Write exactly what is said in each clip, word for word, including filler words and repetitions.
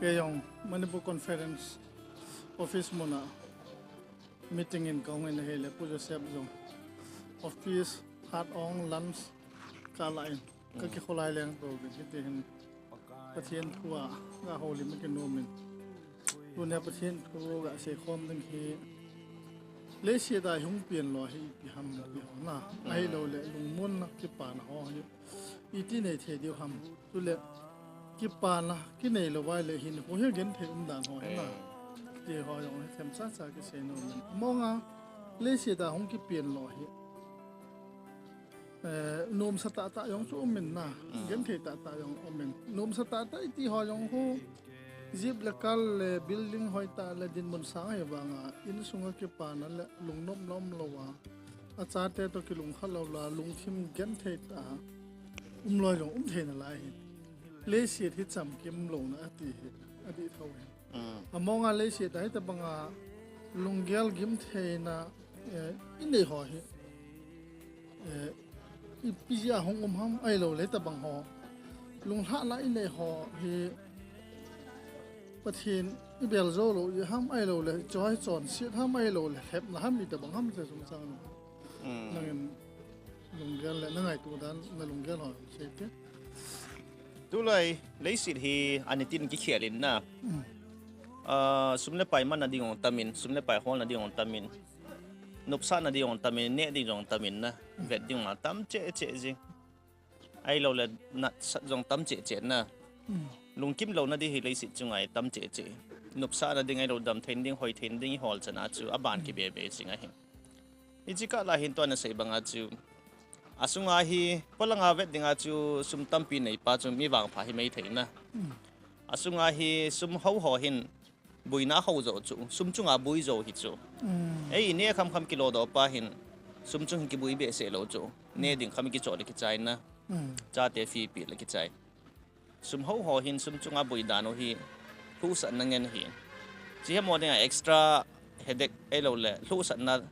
Kei jong Manipur Conference Office muna meeting in kahung in ahile Pu Joseph jong office hat ong lunch kala in kakikholai leng tou vin hiti hin Pathen thu a gahoulim kinom in. Tunia Pathen thu gasei khom ding hi leiset a hung pian lou hi ipi ham ti ho na. Ahilou le lungmonna kipana ho hi iti nei thei diu ham. Chule kipana kinei lou vai le hin ho hi genthei um dan ho hi na. Ti ho jong hi themcha cha kisei nom in. Amonga leiset a hung kipian lou hi. Eh, nomsa tahtah jong chu um in na. Genthei tahtah jong um in. Nomsa tahtah iti ho jong hu. Jeep le car le building hoitah le dinmun sang ahi vanga insunga kipana le lungnopna umlou a, achate toh kilungkhat lou la lungthim genthei tah a umlou jong um thei nalai hi. Leiset hi chamkim louna ati hi adih tho hi. Amonga leiset a hitabanga lunggel gimtheina, eh, inei ho hi. Eh, ipi jeh a hung um ham ahilou le tabang ho. Lunglhahna inei ho hi Pathen ibel jou lou i ham ahilou le choi chonset ham ahilou le lhepna ham itabang ham ti sung chang na. Nangin lunggel le nangaito dan na lunggel ho sei te. Tulai leiset hi anitin kikhel in na. Ah, sum le pai manna ding jong tamin, sum le pai holna ding jong tamin. Nopsahna ding jong tamin, neh ding jong tamin na. Vet ding jong tam cheh cheh jing. Ahilou le natsat jong tam cheh cheh na. Lungkim louna ding hi leiset chunga hi tam cheh cheh. Nopsahna ding ahilou damtheina ding, hoitheina ding ihol chan a chu aban kibe be jing ahi. Hiche kah la hin tua nasei banga chu. Asunga hi, polanga vet dinga chu sum tampi neipa chu mi vangpha hi mei thei na. Asunga hi sum ho ho hin boina ho jo chu, sum chunga boi jo hi chu. Ei, neh kham kham kilodoh pa hin, sum chung hin kiboi behseh lou chu. Neh ding kham kichol le kichai na. Chate fee pe le kichai. Sum ho ho hin sum chunga boi dan u hi lhuhsatna ngen hi. Chi hemo dinga extra headache ahilou le lhuhsatna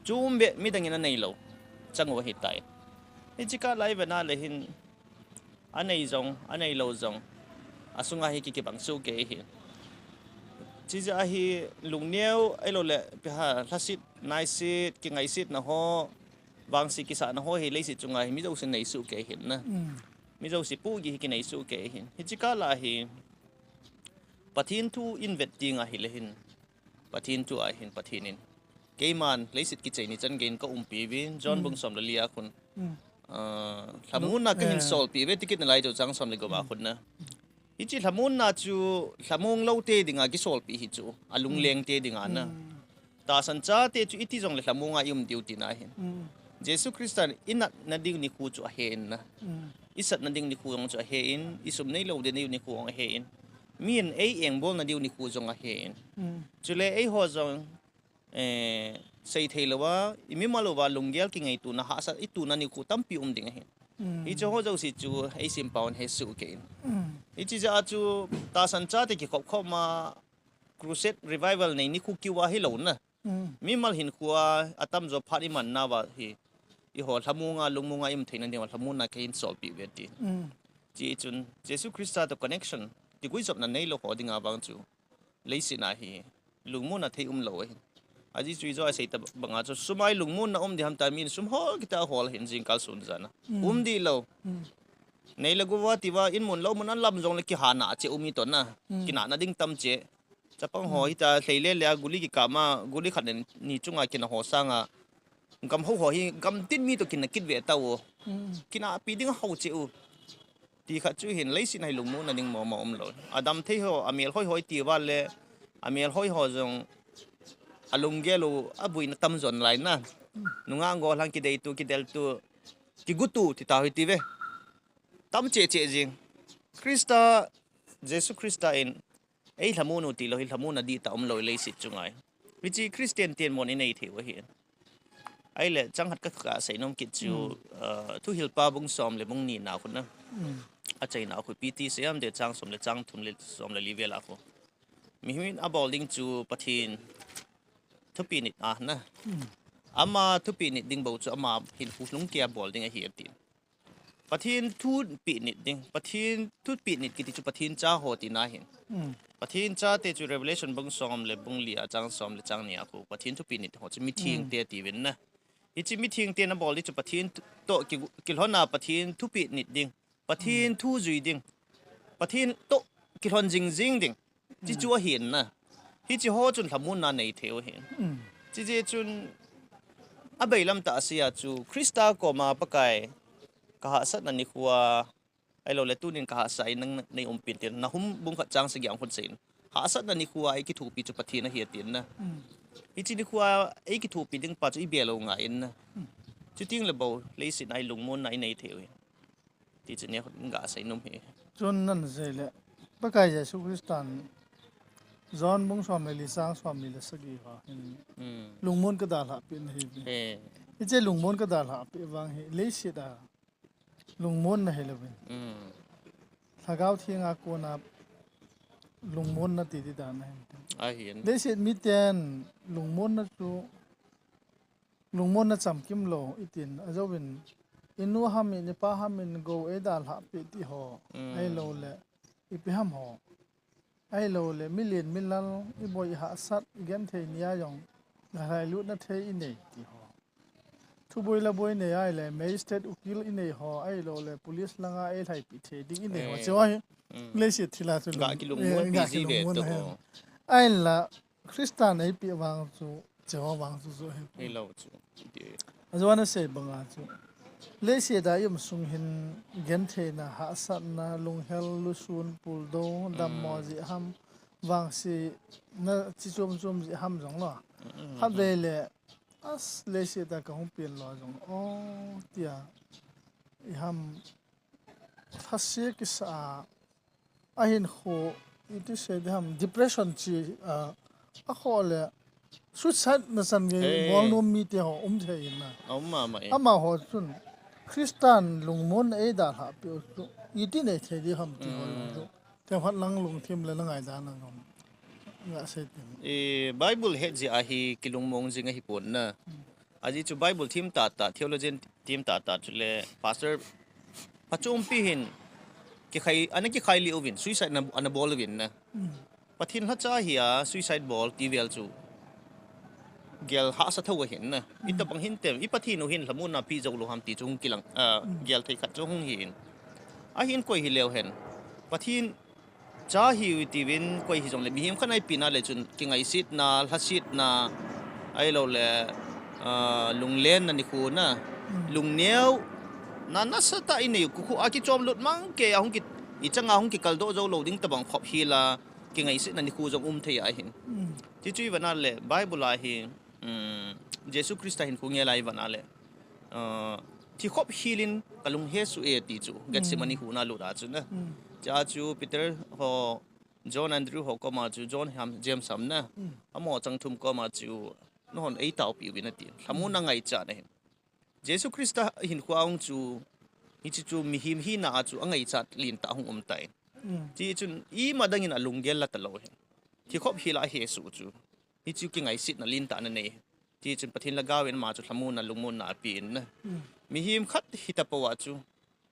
chom be midang in anei lou chang u ahitai. Hiche kah la i vet na le hin anei jong, anei lou jong, asunga hi ki kibang soh kei hi. Chi jeh a hi lungneo ahilou le, ipi ham, lhaset, naiset, kingaisetna ho, vangset kisahna ho hi leiset chunga hi mi jousen nei soh kei hin na. Mi jouse pohgih hi kinei soh kei hin. Hiche kah la hi Pathen thu in vet ding ahile hin. Pathen thu a hin Pathen in. Keiman leiset kichai ni chan geiyin ka umpi uvin, John bung som le li a khun. Ah, lhamonna kahin solpeh uve ti kit nalai chu chang som le gup a khun na. Hiche lhamonna chu lhamong lou te dinga kisolpeh hi chu, alungleng te dinga na. Tahsan chate chu iti jongle lhamonga i um diu tina ahin. Jesu Christa in i natna ding nikho chu ahe in na. I satna ding nikho jong chu ahe in, i sum neilou ding nikho jong ahe in. Mi in ei engbolna diu nikho jong ahe in. Chule eiho jong, eh, seithei louva, i mimal uva lunggel kingaitona hahsat i tona nikho tampi um ding ahin. Hiche ho jouse chu ei simpau in he soh kei in. Hiche jeh a chu tahsan chate kikhop khop ma crusade revival nei nikho keu a hilou na. Mimal hinkho a atamjo phat i man nauva hi, eiho lhamonga, lungmonga i um theina diuva lhamonna kahin solpeh uve ti. Chi chun Jesu Christa toh connection, tiguijopna neilou ho dinga vang chu leiset a hi lungmonna thei umlou ahi. Ajeh chu ijo a sei tabanga chu sum a i lungmonna um ding ham tia min sum hol kiti a hol ahin jingkah sun jan a. Um dih lou. Nei le gou va ti uva in mun lou mun a lam jongle kihana cheh u mi toh na. Kinahna ding tam cheh. Chapang ho hita lhei le le a guli kikap ma, guli khat le ni chunga kina ho sanga. Gam ho ho hi, gam tin mi toh kina kit ve tau. Kina pi ding ho cheh u. Ti khat chu hin leiset a hi lungmonna ding mama umlou. Adam thei ho, amel hoi hoi ti uva le, amel hoi ho jong, alunggel u, aboina tamjo nalai na. Nungah gollhang kideitu, kideltu, kigutu, ti tau hite ve. Tam cheh cheh jing. Christa, Jesu Christa in, ei lhamon u tilou hi lhamonna dihtah umlou leiset chunga hi. Hiche Christian ten mon inei thei u ahi. Ahile, chang khat ka, kasei nom kit chu, ah, Thuhilpa bung som le bung ni na khu na. Achaina khu ipi ti sei em de chang som le chang thum le som le li vel a khu. Mihem in abol ding chu Pathen thupeh nit a na. Ama thupeh nit ding bou chu ama hinkho lhung kei a bol ding ahi ati. Pathen thupeh nit ding, Pathen thupeh nit kiti chu Pathen cha ho tina ahin. Pathen chate chu Revelation bung som le bung li a chang som le chang ni a khu Pathen thupeh nit ho chu mithengte atiuvin na. Hiche mithengte nabol ding chu Pathen toh ki, kilhonna Pathen thupeh nit ding. Pathen thu jui ding. Pathen toh kilhon jing jing ding. Hichu ahin na. Hiche ho chun lhamonna nei thei u ahin. Chijeh chun abailam tah a seija chu Christa koma Pakai kahahsatna nikho a, ahilou le tunin kahahsa in nang nei umpi in tin Nahum bung khat chang sagi a hung sei in. Hahsatna nikho a eikithopi chu Pathen ahi atin na. Hiche nikho a eikithopi ding pa chu ibe lou ngai in na. Chuteng le bou, leiset a hi lungmonna inei thei u ahi. Ti chu nei hung gasei nom hi. Chun nan sei le, Pakai Jesu Christan, John bung som le li chang som ni le sagi ho hin, lungmon kadalhah peh na hi. Hiche lungmon kadalhah peh vang hi, leiset a lungmonna hilou vin. Lhagao Theng a kona lungmonna ti di dan ahi. Leiset miten lungmonna chu, lungmonna chamkim lou, itin, ajouvin, inu ham in, ipa ham in, gou eidalhah peh ti ho, ahilou le, ipi ham ho. Ahilou le, milen milal, iboi ihahsat, igenthei nia jong, galhailutna thei inei ti ho. Thuboi laboi nei ahile, magistrate ukil inei ho, ahilou le, police langa eilhaipi thei ding inei ho. Chu ahi, leiset thil a chu ga kilungmon ahi. Ahinla, Christan eipeh vang chu, Jehovah vang chu chu ahi. Ajo ana sei banga chu. Leiset a i um sung hin gentheina, hahsatna, lunghel, lusun, puldou, dammo jeh ham, vangsetna, chi chom chom jeh ham jong lo. Khatvei le, as leiset a kahung pen lo jong. O, tia. I ham, thase kisa a, ahinkho, iti sei ding ham, depression chi, a, akhoh le, suicide na chan gei bol nom mite ho um thei in na. Amaho chun, Christan lungmon eidalhah peh u chu, iti nei thei ding ham ti ho jong chu. Tephat lang lungthim le na ngaidan a jong. Nga sei tin. Bible het jeh a hi kilungmong jing ahipon na. Ajeh chu Bible them tahtah, theologian them tahtah chule pastor phachompi hin kikhai, ana kikhai lih uvin, suicide ana, ana bol uvin na. Pathen lhacha hi a suicide bol ti vel chu gel hahsa tho ahin na. Itobang hintem, i Pathen u hin lhamonna pe jou lou ham ti chu hung kilang, a, gel thei khat chu hung hi in. Ahin koi hileu hen, Pathen cha hiu tiuvin koi hijongle mihem khat a ipina le chun kingaisetna, lhasetna, ahilou le, a, lunglenna nikho na, lungneo na nasatah inei u, kikhu a kichomlut mang kei a hung ki, ichang a hung kikaldoh jou lou ding tobang khop hila, kingaisetna nikho jong um thei ahin. Tichu ivet na le Bible a hi, Jesu Christa hinkho ngel a ivet na le, a, thi khop hel in kalung hesuh e ti chu, Gethsemane huna lut a chu na. Chua chu Peter ho, John, Andrew ho koma chu, John ham, James ham na. Amaho chang thum koma chu, nahon eitaopiuvin atin. Lhamonna ngaichat ahin. Jesu Christa hinkho a hung chu, hiche chu mihem hina a chu angaichat lentah hung um tai. Tichun ima dangin alunggel la talou ahin. Thi khop hel a ahesuh chu, hichu kingaisetna lentah ana nei. Tichun Pathen lhagao in ama chu lhamonna, lungmonna apen na. Mihem khat hitapou a chu,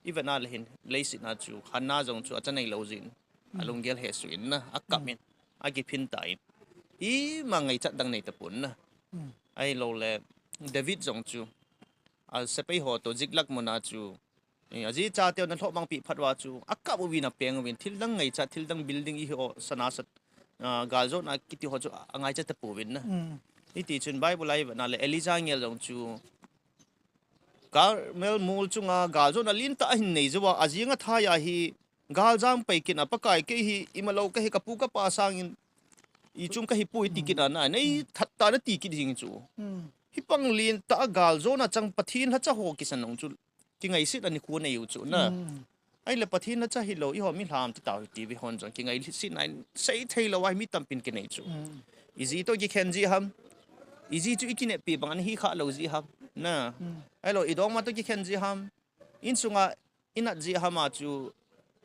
ivet na le hin, leiset a chu Hannah jong chu acha neilou jeh in, alunggel hesuh in na, akap in, akiphin tan, ima ngaichat dang nei tapon na. Ahilou le David jong chu, asepai ho toh Ziklag mun a chu, aji chateu ana lhohmang peh phat uva chu akap uvin, apeng uvin, thildang ngaichat, thildang building iho, sana sat, a, galjona kiti ho chu angaichat tapouvin na. Hitichun Bible a ivet na le Elijah angel jong chu Carmel mol chunga galjona lentah ahin nei jou a, ajing athai a hi galjang pai kit a, Pakai kei hi imalou kahi, kapu kapa sangin ichung kahipoi ti kit a na, nei that tan ati kit jing chu. Hibang lentah a galjona chang Pathen lhacha ho kisan nung chu kingaisetna nikho nei u chu na. Ahile Pathen lhacha hilou, eiho milham ti tau hiti ve hon jong kingaisetna in sei theilou a mi tampin kinei chu. Iji toh kikhen ji ham. Iji chu ikineppi bang ana hikha lou ji ham na. Ahilou idongma toh kikhen ji ham. Insunga inat ji ham a chu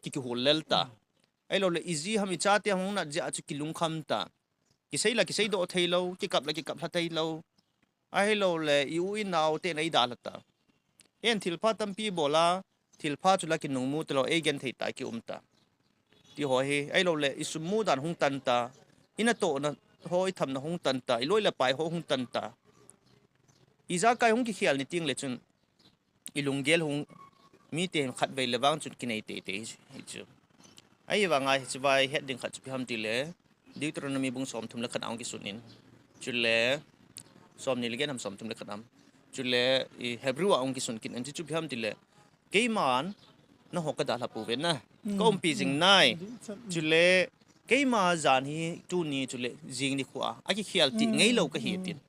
ki, kihol lel ta. Ahilou le iji ham, ichate ham hung nat ji a chu kilungkham ta. Kisei la kiseidoh theilou, kikap la kikap lha theilou. Ahilou le i u i nao ten eidalha ta. Eihin thilpha tampi bol a, thilpha chu la kinungmu talou, eigenthei ta, kium ta. ti ho hi, ahilouleh i sum mu dan hung tan ta, i natohna ho, i thamna hung tan ta, i loi le pai ho hung tan ta. I jakai hung kikhel ni teng le chun, i lunggel hung, mite khatvei le vang chun kinei teitei hi chu. Ahivanga hiche vai het ding khat chu ipi ham tile, Deuteronomy bung somthum le khat a hung kisun in. Chule, somni le get ham somthum le khat ham. Chule, i Hebrew a hung kisun kit in, hichu ipi ham tile, keiman, nangho kadalha pouve na. Ka umpi jing nai. Chule, keima jan hi tuni chule, jing nikho a, akikhel tih ngeilou kahi tin.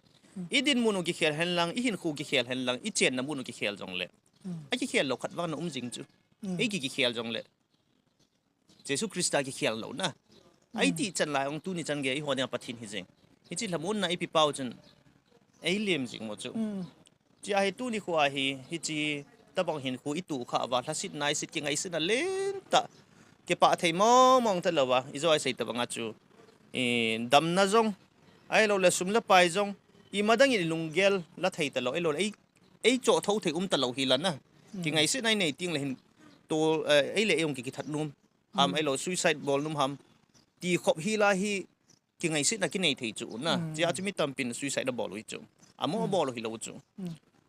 I dinmun u kikhel henlang, i hinkho kikhel henlang, i chenna mun u kikhel jongle. Akikhel lou khat vang na um jing chu. Ei ki kikhel jongle. Jesu Christa kikhel lou na. Ahi ti chan lai ong tuni chan gei eiho dinga Pathen hi jing. Hiche lhamonna i pipau chun. Ei lem jing mo chu. Chia hi tuni kho a hi, hiche tabang hinkho i tukhah uva, lhasetna, iset kingaisena lentah. Kipah thei mong mong talouva, i jo a i sei tabanga chu. I damna jong, ahilouleh sum le pai jong, imadang in i lunggel la thei talou, ahilouleh ei, ei choh thou thei um talou hi la na. Kingaisetna i nei teng le hin, to, eh, ei le ei ong ki kithat nom ham, ahilou suicide bol nom ham. Ti khop hi la hi, kingaisetna kinei thei chu na. Chia chu mi tampin suicide abol u hi chu. Amo abol u hilou chu.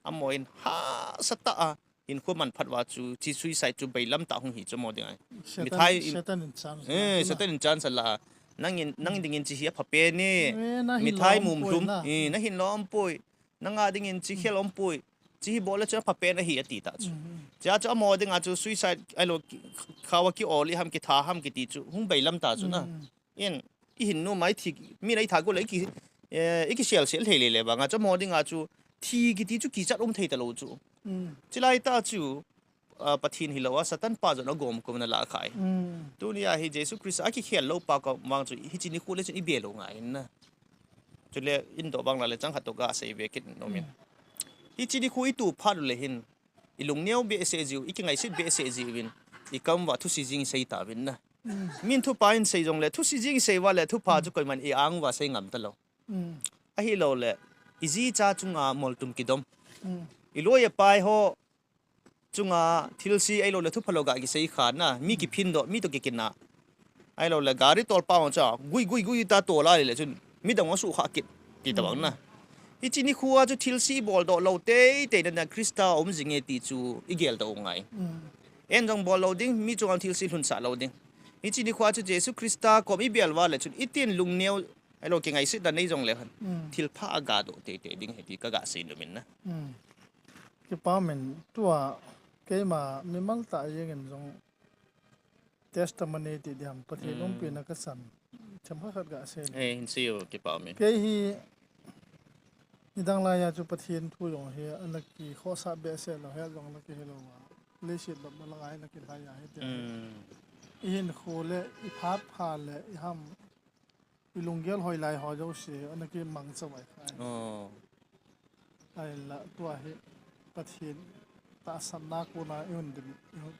Amo in hahsa tah a, hinkho manphat uva chu, hiche suicide chu bailam tah hung hi chu mo ding ahi. Satan, Mithai in, Satan in chance la, eh, Satan in chance la. Nangin, nang dingin hiche hi apha pen e. Eh, na hin Mithai lom poi mumlhum, na. Eh, na hin lom poi. Nanga dingin hiche khel um poi. Hiche hi bol le chu apha pen ahi ati ta chu. Chia chu amo dinga chu suicide ahilou, khaova ki-ol i ham, kitha ham kiti chu. Hung bailam ta chu na. In, i hin nom a i thi, mi na i tha go le i ki, eh, i kisel sel thei le le vanga chu amo dinga chu thi kiti chu kichat um thei talou chu. Chilai tah chu, ah, Pathen hilou a, Satan pa jong agom kom na la khai. Tuni a hi Jesu Christa akikhel lou pa kom vang chu, hiche nikho le chun i be lou ngai in na. Chule, in doh bang la le chang khat toh ga sei ve kit nom in. Hiche nikho i tu phat u le hin, i lungneo behseh jiu, i kingaiset behseh jiu vin, i kam uva thusi jing i sei tauvin na. Min thupha in sei jongle, thusi jing i sei uva le, thupha chu koiman i ang uva sei ngam talou. Ahilouleh, i ji cha chunga moltum kidom. I loi a pai ho chunga thilse ahilouleh, thupha lou ga kisei kha na, mi kiphin doh, mi toh kikina. Ahilouleh, gari tolpa ho cha, gui, gui, gui ta tol a le le chun, midang ho suhkhah kit, ti tabang na. Hiche nikho a chu thilse i bol doh lou teitei na, na Christa um jing e ti chu i gel doh u ngai. En jong bol lou ding, mi chunga thilse lhunsah lou ding. Hiche nikho a chu Jesu Christa kom i bel uva le chun, i tin lungneo, ahilou kingaisetna nei jongle hen. Thilpha aga doh teitei ding ahi ti ka ga sei nom in na. Kipa min tua keima mimal tah jeng in jong testimony ti diam Pathen umpina ka chan. Themkhat khat ga sei. Eh, hin sei o, kipa min. Kei hi nidang lai a chu Pathen thu jong hi ana kikhohsah behseh lou, hel jong ana kihei lou a. Leiset lop na lang a hi ana kilhai a hi ti. I hinkho le, i phat pha le, i ham, i lunggel hoilai ho jouse ana kimangcha vai khai. Ahinla tua hi Pathen tahsanna kona i hung din,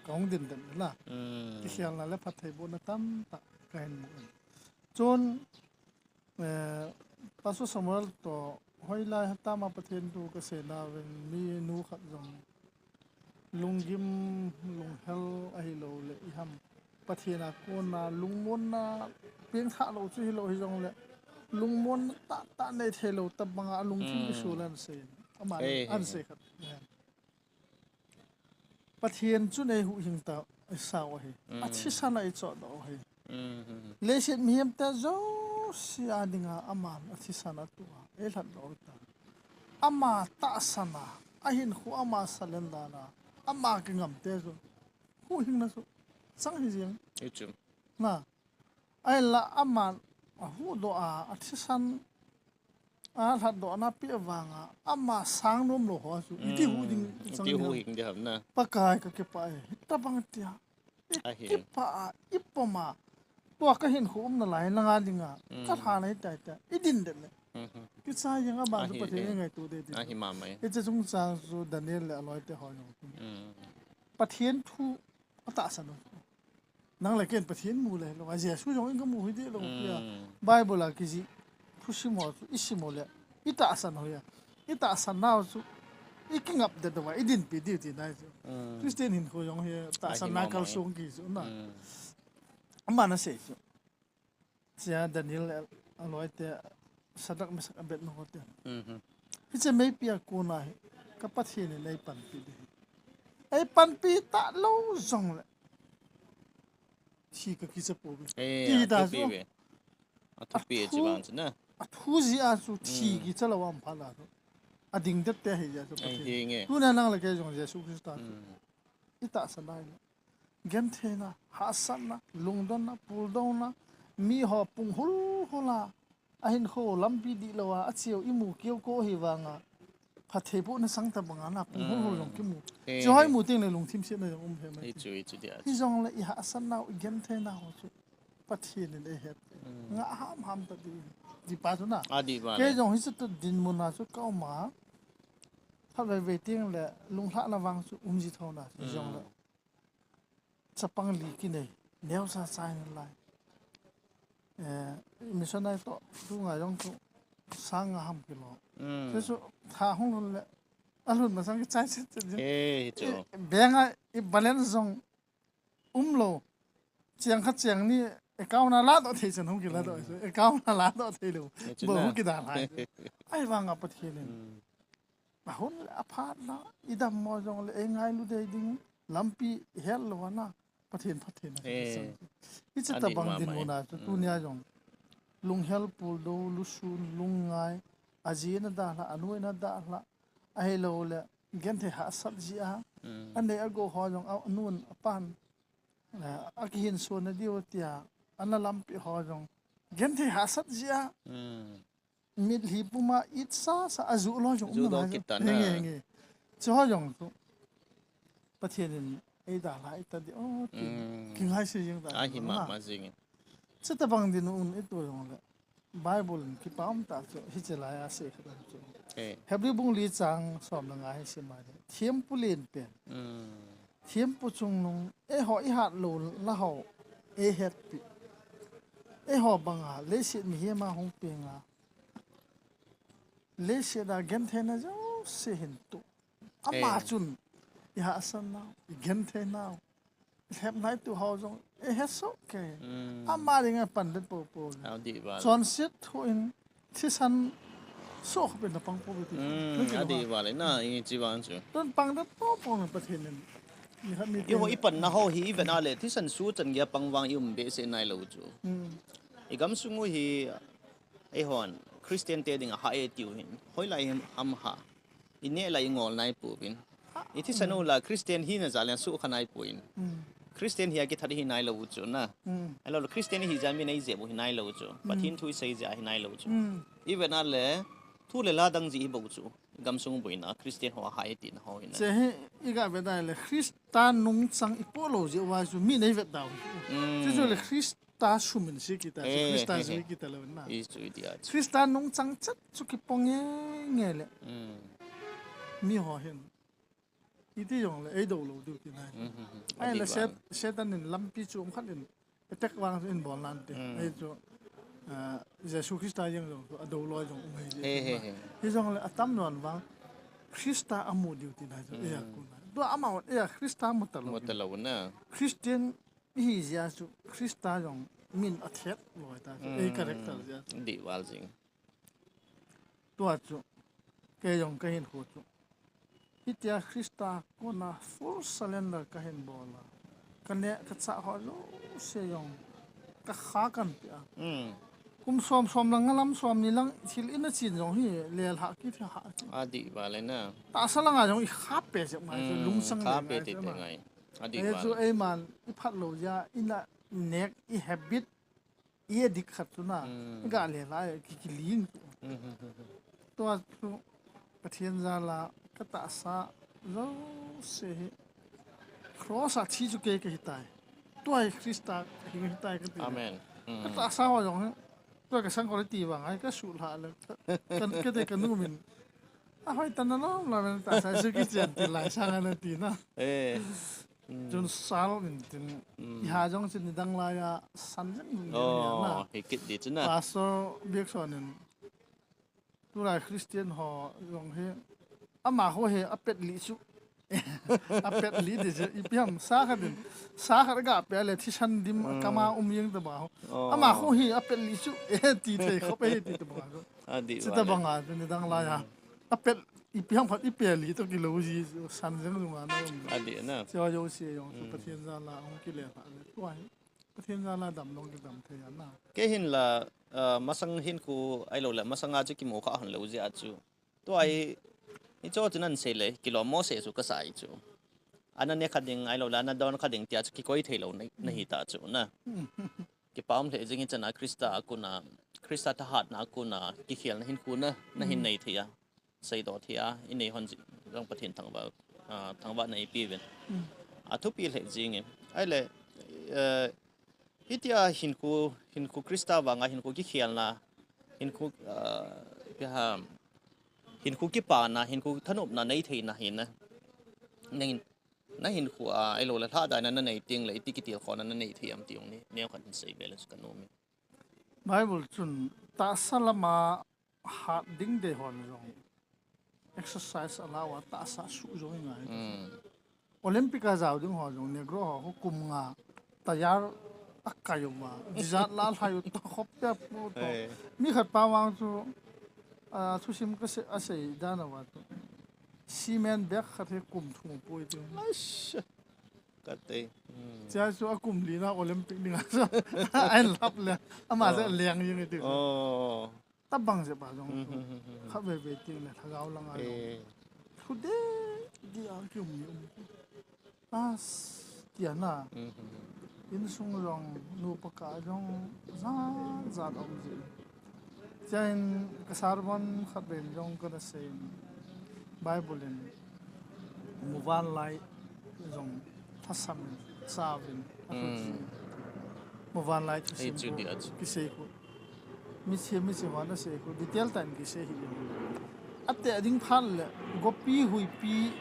ka hung din den na. Kikhelna le phattheibohna tamtah ka hin mu in. Chun, eh, Pastor Samuel toh hoilai a tama Pathen thu ka seina uvin mi nu khat jong lunggim, lunghel ahilouleh i ham. Pathen a kona lungmonna pengthah lou chu hilou hijongle, lungmonna tahtah nei theilou tabanga alungthim kisol ana sei. Aman ana sei khat. Pathen chun eihuhhing ta, eisao ahi. Athisan a eichohdoh ahi. Leiset mihem te jouse a dinga aman athisan atoh a, eilhatdoh ta. Ama tahsan a, ahinkho ama surrender a, ama kingam te chu huhhingna chu chang hi jeng. Na, ahinla aman ahuhdoh a, athisan a lhatdohna peh vanga ama sang nomlou ho chu iti huhhing chang ding ham na. Pakai ka kipah e, hitabang tia. Kipah a, ipom a. Tua ka hinkho umna lai nanga dinga ka lhan ahi tai tia i din den le, kichai jeng a, aban chu Pathen i ngaito ding ti. Hiche chungchang chu Daniel le aloi te ho jong Pathen thu atahsan u. Nang le ken Pathen mu le lou, a Jesu jong in ka mu hi deh lou, tia. Bible a kijih thusim ho chu i sim u le, i tahsan u hia, i tahsan nau chu i kingap det uva i dinpi diu tina chu. Christian hinkho jong hi tahsanna kalsong kihi chu na. Ama na sei chu. Chia Daniel a, a loi te, Shadrach, Meshach, Abednego te. Mhm. Hiche meipi a kona hi, ka Pathen in ei panpi ding. Ei panpi talou jongle. Thi ka kicha pouve. Eh, ti ta chu. A thupi ve. A thupi e chu vang chu na. A thu jeh a chu thi kicha lou a um phat la chu. A ding det te hi jeh a chu. Pathen. Tunia nang le kei jong Jesu Christa chu. I tahsan nai le. Gentheina, hahsatna, lungdonna, puldonna, miho pung hulhul a, ahinkho lampi dihlou a, acheu imu keu ko hi vanga, phatthei pohna sang tabang a na, pung hulhul jong kimu. Chuhoi mu teng le lungthim setna jong um he mai. Hichu, hichu dia. Hijongle i hahsatna u, i gentheina ho chu Pathen in ei het. Ngah hamham ta di, di pa chu na. Kei jong hichu tu dinmun a chu ka um a. Phat veve teng le lunglhahna vang chu um ji tho na, hijongle. Chapang li kinei, neocha chai nalai. Eh, missionary toh, tu ngai jong tu, sang nga ham kilo. Chu chu, tha hung lhun le, alhun masang kichai chet chet jing. Eh, chu. Bank a, i balance jong, umlou. Cheng khat cheng ni, account a ladoh thei chan hung kiladoh. Account a ladoh thei lou. Bo hung kidalhai. Ahivanga Pathen in. Ahun le aphat na, i dammo jongle, ei ngailu dei ding, lampi i het lou a na, Pathen phatthei na. Hiche tabang dinmun a chu, tunia jong. Lunghel puldou, lusun, lungngai, aji na dalha, anu na dalha, ahilouleh, genthei hahsat jeh a, anei agou ho jong, anun, apan, eh, akihinso na diu tia, ana lampi ho jong, genthei hahsat jeh a, mitlhi puma it sasa a ju lou jong um nalai jong. Henge, henge. Chuho jong chu Pathen in ei dalha ita di, oh, ti. Kingaise jing ta. Ahi mama jing. Chutabang dinmun i tu jongle. Bible in kipa um ta chu, hiche lai a sei khat chu. Hebrew bung li chang som le nga hi sim a le. Thempu len pen. Thempu chungnung, eiho i hat lou la ho, ei hetpi. Eiho banga, leiset mihem a hung penga. Leiset a gentheina jouse hin tu. Ama chun, i hahsatnau, i gentheinau, i lhepnai tu ho jong, ei hesoh kei. Ama dinga pandet poupou. Chonset thu in, thisan soh khop in na pang pouve ti. Adih val e na, i chi vang chu. Tun pangdet poupou na Pathen in. Eiho i panna ho hi, i vet a le, thisan soh chan geiya pang vang i um behseh nailou chu. I gamsung u hi, eihon, Christian te dinga hah e tiu hin. Hoilai ham ha. I neh la i ngol naipouvin. I thisan u la Christian hina jal in sukha naipoi. Christian hi a kithat hi nailou u chu na. Ahilou le Christian hi jal mi nei jep u hi nailou u chu. Pathen thu i sei jeh a hi nailou u chu. I vet a le thu le la dang jeh hi bou chu. Gamsung boina Christian ho a hah e tina ho hi na. Che hi i ga vet a le Christa nungchang i po lou jeh uva chu mi nei vet dau. Chu chu le Christ Christa sumin si kita, Christa jui kita lou na. Christa nungchang chet chu kipong nge nge le. Miho hin. Iti jongle, ei dou lou diu ti nai. Ahile Satan in lampi chu um khat in attack vang in bol nante. Ei chu, ah, Jesu Christa jeng jong chu, adou lou jong um hei. Hijongle, atam lon vang, Christa amu diu ti nai chu, ei a ku na. Tua amahon, ei a Christa mu talou. Mu talou na. Christian Ihi jeh a chu Christa jong min athet loi ta chu, ei character jeh a chu. Dih val jing. Tua chu, kei jong kahin khu chu. Hitia Christa kona full surrender kahin bol a. Ka neh ka chah ho jouse jong ka kha kan pe a. Kum som, som lang nga lam som ni lang thil ina chin jong hi lelha kit hi ha. Adih val e na. Tahsa langa jong i kha pe jep ngai chu, lungsang kha le pe ngai te chu te na. Ngai. Adih val. Chu eiman i phat lou jeh a, ina nek i habit, i addict khat chu na. I ga le lai, ki, kiling. Tua chu Pathen jal a ka tahsa jouse hi. Cross a thi chu kei kahi tai. Tua hi Christa hi kahi tai kati. Amen. Ka tahsa ho jong hi. Tua ka sang ko le ti vang ai ka su lha le. Ka, ka, ka te ka nu min. Ahoi ta na lom lom ta sa su ki chen ti lai sang ana ti na. Eh. Chun sal min tin. I ha jong chin ni dang lai a san jeng ni na. Oh, hi kit di chu na. Pastor Biakson in. Tulai Christian ho jong hi. Amaho hi apet li chu. Apet li ti chu, ipi ham, sa khat in, sa khat ga pe le thisan dim, kama um jeng ta ba ho. Ama ho hi apet li chu, e, ti thei khop e, ti ta ba ho. Adih chu ta ba nga chu nidang lai a. Apet, ipi ham khat ipe li to kilo ji, san jeng jong ana um. Adih na. Chu jo si jong chu Pathen jal a hung kile pha le. Tua hi Pathen jal a dam long kidam thei ana. Kei hin la, ah, masang hin khu ahilou le, masang a chu kimu kha hon lou jeh a chu. Tua hi, hicho chu nan sei le, kilom mo se chu kasa hi chu. Ana ne kha ding, ahilou le, ana don kha ding tia chu kikoi thei lou na, na hi ta chu na. Kipa um lheh jing hi chana Krista a kona, Krista thahatna a kona, kikhelna hin khu na, na hin nei thei a. Seidoh thei a, i nei hon jing, jong Pathen thangvah, ah, thangvahna i pe uvin. A thupi lheh jing e. Ahile, eh, hitia hinkho, hinkho Krista vanga, hinkho kikhelna, hinkho, ah, ipi ham, hinkho kipana, hinkho thanopna nei theina hi na. Nangin, na hinkho a, ahilou le lhadaina na nei teng le, iti kitilkhouna na nei thei am ti jong ni, neokhat hin sei ve le chu ka nom e. Bible chun tahsa lama hat ding dei hon jong exercise alau a tahsa suh jong i ngai. Olympic a jao ding ho jong Negro ho, ho kum nga tayar a kai u ma. Jijat la lhai u to khop pe pu to. Mi khat pa vang chu, a, thusim ka sei, a sei dan a va chu. Cement bag khat hi kum thum pui ti. Ka te. Chia chu a kum li na Olympic ding a chu. Ahin lap le. Ama chu leng jing i ti. Tabang jep a jong chu. Kha ve ve ti le lhagao langa jong. Thu de di a ki um ni um. As, tia na. Insung jong, nupa ka jong, jat jat um ji. Chia in ka sermon khat ven jong ka na sei. Bible in muvanlai jong thasam in, savin, a thu chi. Muvanlai thusim chu khu, di a chu. Kisei khu. Mi che, mi che hon a sei khu, detail tah in kisei hi. Ate a ding phat le, gopi huipi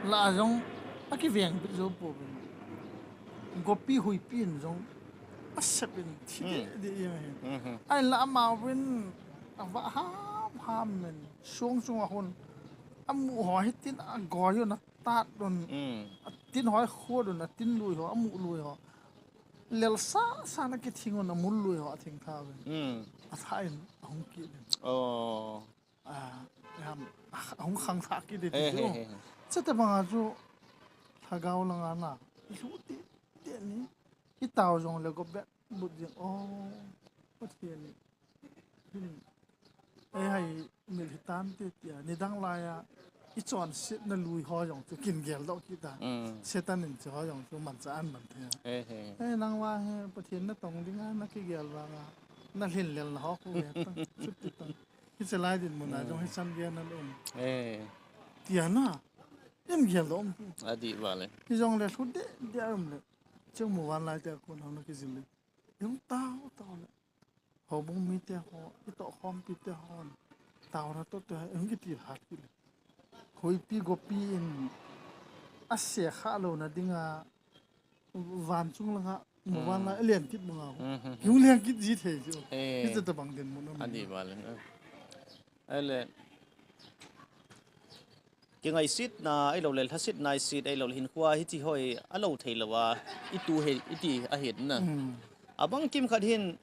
la jong, a kiveng bit jo pouvin. Gopi huipi in jong, a sep in, thi de, de, de, hi. Ahin la ama vin, a va ham, ham men, song song a hon, a mu ho hi tin a goi un a tat un, a tin ho hi khot un, a tin lui ho, a mu lui ho. Lel sa, sa na kithing un, a mul lui ho, a thing tha vin. A tha in, a hung kit in. A, ham, a hung khang thah kit ding ti chu. Chate banga chu lhagao langa na. I lhu ti, ti ni. I tao jong le go bek but jing. O, Pathen ni. Hin. Ei hai mil hi tan te tia. Nidang lai a. I chonsetna lui ho jong chu kin geldoh kit ta. Satan in chu ho jong chu manchah an man thei. Ei nang va hi Pathen na tong ding a na kigel vanga. Na lhin lel na ho khu ve ta. Chu ti ta. Hiche lai dinmun a jong hichan gei na um. Tia na. Em gel dom. Adih vale. Hijong le lhu de, de um le. Cheng muvanlai te kon hong na kijil le. Em tao, tao le. Houbung mite ho, i tohkhompi te hon. Taona toh te, em kiti hat kit le. Huipi gopi in. A se kha louna dinga. Van chung langa, muvanlai, a len kit banga. Hung len kit ji thei chu. Hiche tabang dinmun um. Adih vale. Ahile, kingaisitna, ahilou le, lhasetna, isit, ahilou le, hinkho a, hiche ho hi, a lou thei lou a, i tu hi, i ti ahin na. Abang kim khat hin,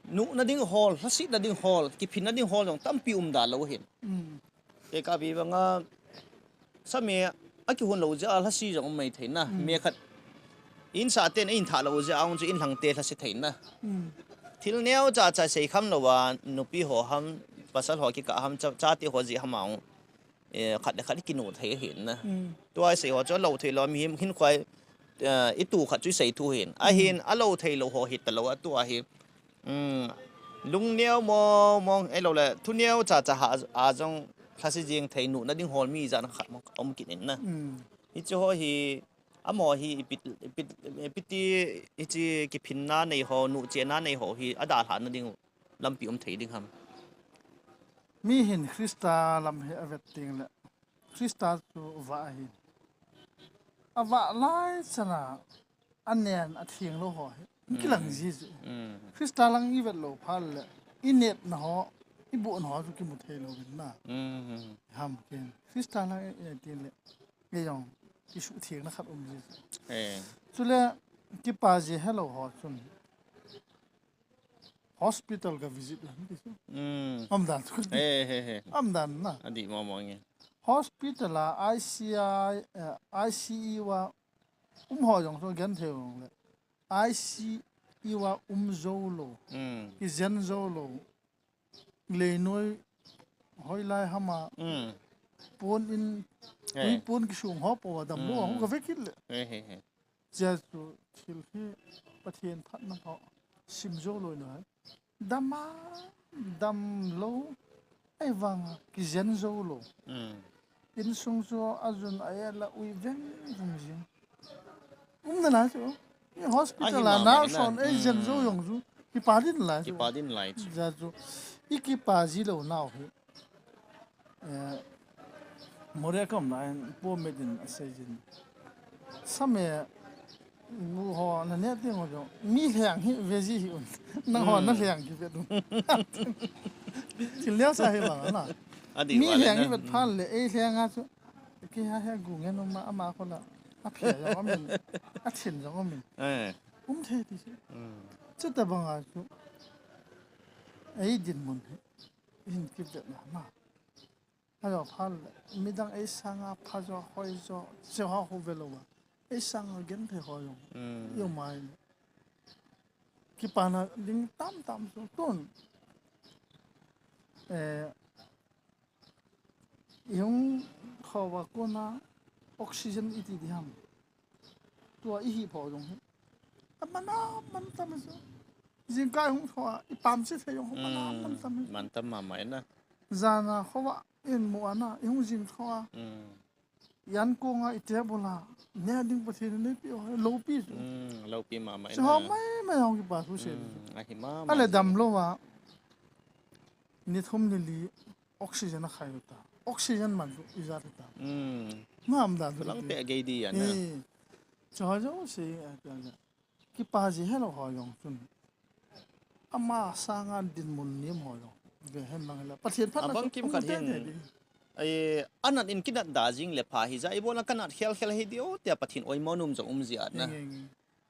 nuhna ding hol, lhasetna ding hol, kiphinna ding hol jong tampi um da lou hin. Kei ka vi vanga, Same, a kihon lou jeh a lhase jong um mai thei na. Mi khat in sa ten in tha lou jeh a, a hung chu in lhang te lhase thei na. Thil neo cha cha sei kham lou a, nupi ho ham, pasal ho kikah ham, cha, chate ho jeh ham a hung, eh, khat le khat kinu thei hin na. Tua sei ho chu lou thei lou, mihem hin khoi, eh, i tu khat chu i sei thu hin. Ahin, a lou thei lou ho hi ta lou a, tua hi. Um, lungneo mo, mo, ahilou le, thuneo cha cha ha, a jong, lhase jing thei nuhna ding hol mi jan khat mo, um kit in na. Hiche ho hi, amaho hi, ipi, ipi, ipi ti, hiche kiphinna nei ho, nuhchenna nei ho hi, a dalhahna ding, lampi um thei ding ham. Mi hin Christa lam hi a vet ding le, Christa chu vah ahi. A vah lai chana, a nen a theng lou ho hi. Kilang ji chu. Christa lang i vet lou phat le, i netna ho, i bohna ho chu kimu thei lou vin na. Ham ken. Christa lang i, i ti le. Kei jong kisuhthengna khat um ji. Eh. Chule kipa ji helou ho chun hospital ka visit la ti chu. Mm. Umdan chu. He, he, he. Umdan na. Adih mama nge. Hospital a I C I, eh, I C U a um ho jong chu genthei jong le. I C U a um jou lou. Mm. Kijen jou lou. Leinoi hoilai hama. Mm. Pon in, he, tui pon kisung ho po a dam lou, mm, hung ka vekit le. He, he, he. Jesu thil hi Pathen phatna ho sim jou lou na. Dam a, dam lou, ahivang a kijen jou lou. Mm. Insung chu ajun a et la ui veng vung jing. Umna lai chu. I hospital a nurse hon ei jen jou jong chu. Kipa din lai chu. Kipa din lai chu. Jesu. I kipa ji lou nau hi. Eh, Moria ka um lai, Pu Medin asei jin. Same, mu ho, na ne ting ho jong. Mi lheng hi ve ji hih un. Nang ho, na lheng hi ve un. Thil leo sa hi bang na. Adih mi lheng hi vet phan le, ei lheng a chu. Ki ha he gu ngen um ma, ama ko la. A phe jong um in. A thin jong um in. Eh. Um the ti chu. Mm. Chuta bang a chu. Ei dinmun hi. Hin kivet na ma. Ajo phal le, midang ei sanga phajo, hoijo, cheho khu velou va. Ei sanga genthei ho jong. Mm. Yo mai. Kipana ding tamtam chu tun. Eh, i hung kho va kona oxygen iti di ham. Tua i hipho jong hi. A man a man tam chu. Jingkah hung kho a, i pam chi thei jong hi man a man tam. Mm, man tam mama na. Jana kho va in mu ana, i hung jing kho a. Mm. Yan kong a i te bola. Ne ding Pathen ne pi o, loupi chu. Mm, loupi mama na. Chu ho mai mai hung kipa thu se. Mm, ahi mama. Ale dam lou a. Ni thum ni li. Oxygen a khai ta. Oxygen man chu ijat ta. Mm. Ngam dan. Lang pe gei di ana. Eh. Cho jo si a ta. Kipa ji helou ho jong chun. Ama sanga dinmun nem ho jong. Ve hen lang la. Pathen phat na abang chu kim khat hin. Ai, anat in kinat da jing le pha hi ja. I bola kanat khel khel hi di o, tia Pathen oimo nom jong um ji ana. Nge, nge.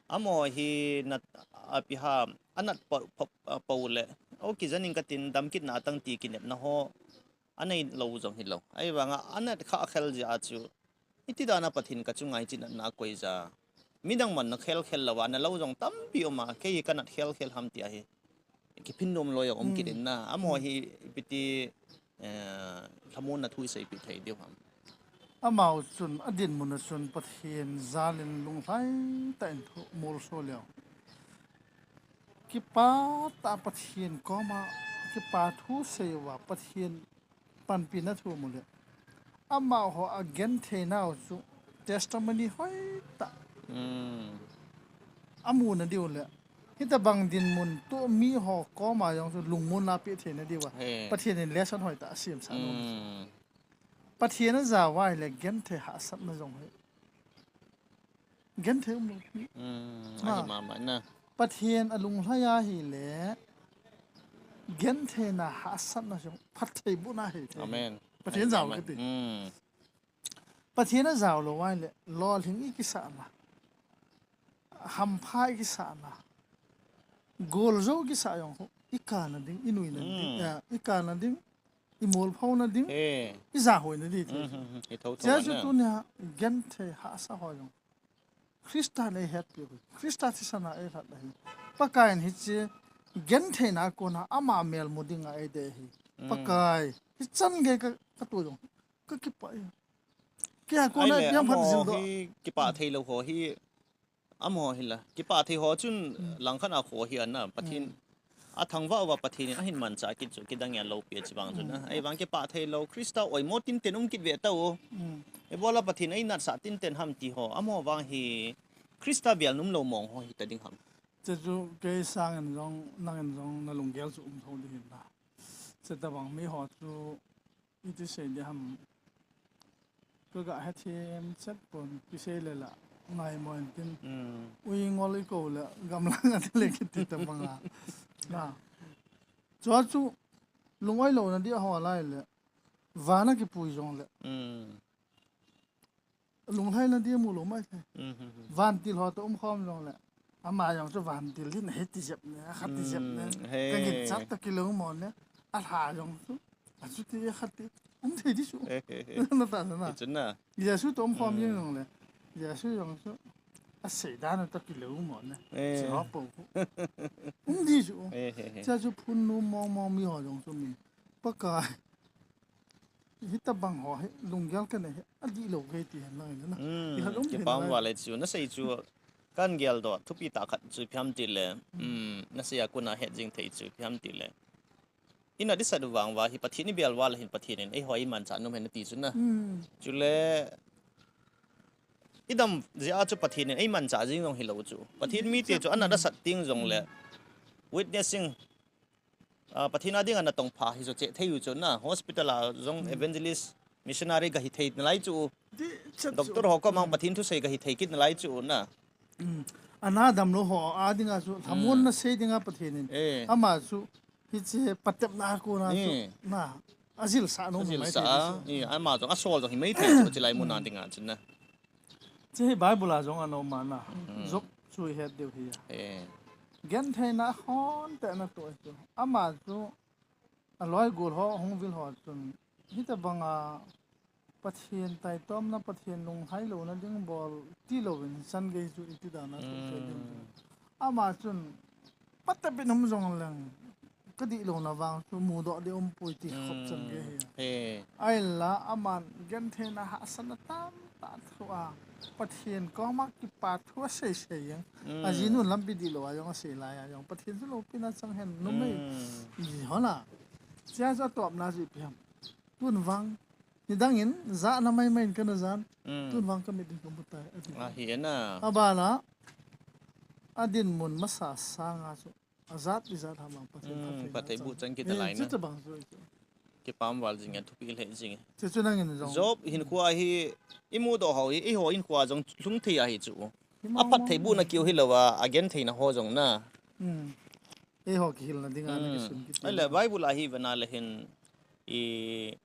Amaho hi nat api ham, anat pau, pau, pau le. O kijanin katin dam kit na tang ti kinepna ho. Anei lou jong hilou. Ahivanga anat kha khel jia chu. Iti dana Pathen ka chunga hichi natna koi ja. Midang man na khel khel lou a, na lou jong tampi um a, kei hi kanat khel khel ham tia hi. Kiphin nom lou jong um kit in na. Amaho hi ipi ti, eh, lhamonna thu i seipi thei diu ham. Amau chun, a dinmun a chun Pathen jalin lunglhai tah in thu molso leu. Kipa tah Pathen koma, kipa thu sei uva Pathen panpina thu mu le. Amaho a genthei nau chu testimony hoi tah. Mm. Amu na diu le. Hitabang dinmun tu miho koma jong chu lungmonna pe thei na diu va. He. Pathen in lesson hoi tah a siam sa nom. Mm. Pathen a ja uva ahile genthei hahsatna jong hi. Genthei um lou. Mm, na. Ahi mama na. Pathen a lunglhai ahile gentheina hahsatna jong phattheibohna hi. Amen. Pathen ja u kiti. Mm. Pathen a ja u lou ahile lolhing i kisa na. Hampha i kisa na. Goljou kisa jong khu. I kana ding, i nuina ding. Mm. Ya, i kana ding. I molphona ding, eh, i jahoina ding. Mm, mm, mm. I thotho. Jesu na. Tunia genthei hahsa ho jong. Christa nei hetpi. Christa thisan a ei lhat ahi. Pakaiyin hiche gentheina kona ama mel mu dinga ei dei ahi. Mm. Pakai. Hichan gei ka, ka tu jong. Ka kipah e. Kei a kona ahile, piang phat amaho jing doh. Hi kipah thei lou ho hi. Amaho hi la, kipah thei ho chun langkhat a kho hi ana, Pathen a thangvah uva Pathen in ahin manchah kit chu kidang a loupi a chibang chun a. Ahivang kipah thei lou, Christa oimo tinten um kit ve tau. Ibola Pathen ei natsah tinten ham ti ho, amaho vang hi Christa vel nom lou mong ho hita ding ham. Chuchu kei sangin jong, nangin jong na lunggel chu um tho ding hin la. Chutabang mi ho chu Iti sei di ham. Ka ga hethem chet pon, kisei le la, ngai mo in tin. Mm. Ui ngol i ko le, gamlang a ti le kiti ta banga. Na. Chua chu, lungoi louna di a ho lai le, vana kipui jong le. Mm. lunglhaina dia mu lou mai thei. Vantil ho toh umkhom jongle, ama jong chu vantil din hiti jep ne, khati jep ne. Ka ginchat toh kilou mo ne. Alha jong chu, achuti akhati um thei di chu. Nata na. Jesu toh umkhom jeng jongle, Jesu jong chu asei dan toh kilou mo ne. Siho po um di chu. Cha chu phun nu mong mong mi ho jong chu min, Pakai, hitabang ho hi lunggel kanei hi adih lou kei ti hen lang na. Kipah val e chu nasei chu. Kan geldoh thupi tah khat chu ipi ham tile, nasei a kona het jing thei chu ipi ham tile, ina deisah u vang uva hi Pathen ibel uva le hin Pathen in eiho imanchah nom hen ati chu na. Chule idam jeh a chu Pathen in eimanchah jing jong hilou chu, Pathen mite chu ana deisah teng jongle witnessing, Pathen a dinga natong pha hi jo cheh thei u chu na, hospital a jong evangelist, missionary kahi thei nalai chu, doctor ho komang Pathen thusei kahi thei kit nalai chu na. Ana damlou ho a dinga chu lhamon nasei dinga Pathen in ama chu hiche patepna a kona chu na ajilsah nom mai thei. Ama jong asol jong hi mai thei chu chulai mun a dinga chu na. Che hi Bible a jong ana um a na. Job chu ihet diu hi a, gentheina hon tah na toh chu, ama chu aloi gol ho hung vil ho chun hitabanga Pathen taitomna, Pathen lunglhai louna ding bol tilouvin chan gei chu iti dan a toh thei ding chu. Ama chun patep in um jongleng kadih louna vang chu mudoh ding umpoi ti khop chan gei hi a. Ahinla aman gentheina hahsatna tamtah thu a, Pathen koma kipa thu asei sei jeng. Ajinun lampi dihlou a jong asei lai a jong Pathen chu loupina chang hen numei ji ho la. Chea chu atopna chu ipi ham? Tun vang nidang in jahna maimai in kana jan, tun vang kamit in kamu tai ati. Abana adinmun masa sanga chu ajat ijat ham a Pathen phatthei bu chang kit nalai na. Kipah val jing e, thupi lheh jing e. Job hinkhoa hi imudoh ho hi eiho hinkhoa jong lhung thei ahi chu. Aphatthei bu na kiu hilouva agentheina ho jong na. Eiho kihilna dinga na kisun kit. Ahile Bible a hi vena le hin i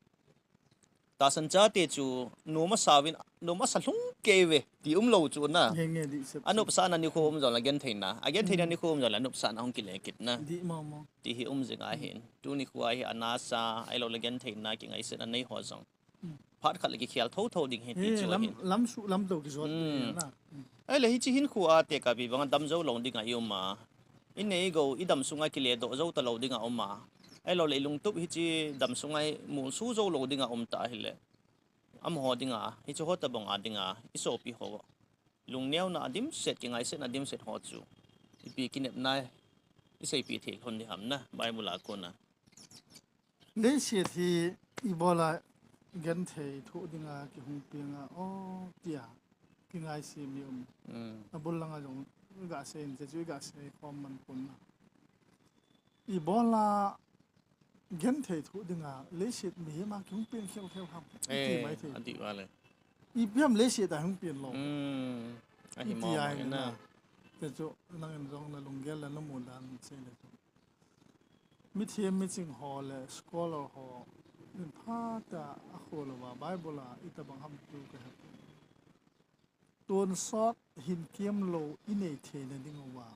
tahsan chate chu nom asa uvin, nom asa lhung kei uve ti umlou chu na. Anopsahna nikho um jongle gentheina, agentheina nikho um jongle anopsahna hung kile kit na ti hi um jing ahin. Tuni khoa hi ana sa ahiloule gentheina kingaisetna nei ho jong phat khat le kikhel thotho ding hi ti chu ahin. Ahile hiche hinkhoa tekahpi banga damjou lou dinga i um a, inei igou idam sunga kiledoh jou talou dinga um a, ahiloule ilungtup hiche dam sunga hi molso jou lou dinga um ta ahile, amaho dinga, hiche ho tobanga dinga isopi ho lungneona dimset, kingaisetna dimset ho chu ipi kinepna iseipeh thei lhon ding ham na Bible a kona. Leiset hi ibola genthei thoh dinga kihung penga o tia kingaise mi um. Abul langa jong iga seiyin, hiche chu iga seikhom man pon na. Ibola genthei thoh dinga leiset mihema kihung pen khel khel ham iti mai thei. Ipi ham leiset a hung pen lou iti ai na. Hiche chu nangin jong nalunggel le namu dan seile chu, mithem miching ho le scholar ho in phatah a akhollouva Bible a itobang ham tu kahe. Tonsot hin kemlou inei theina dinguva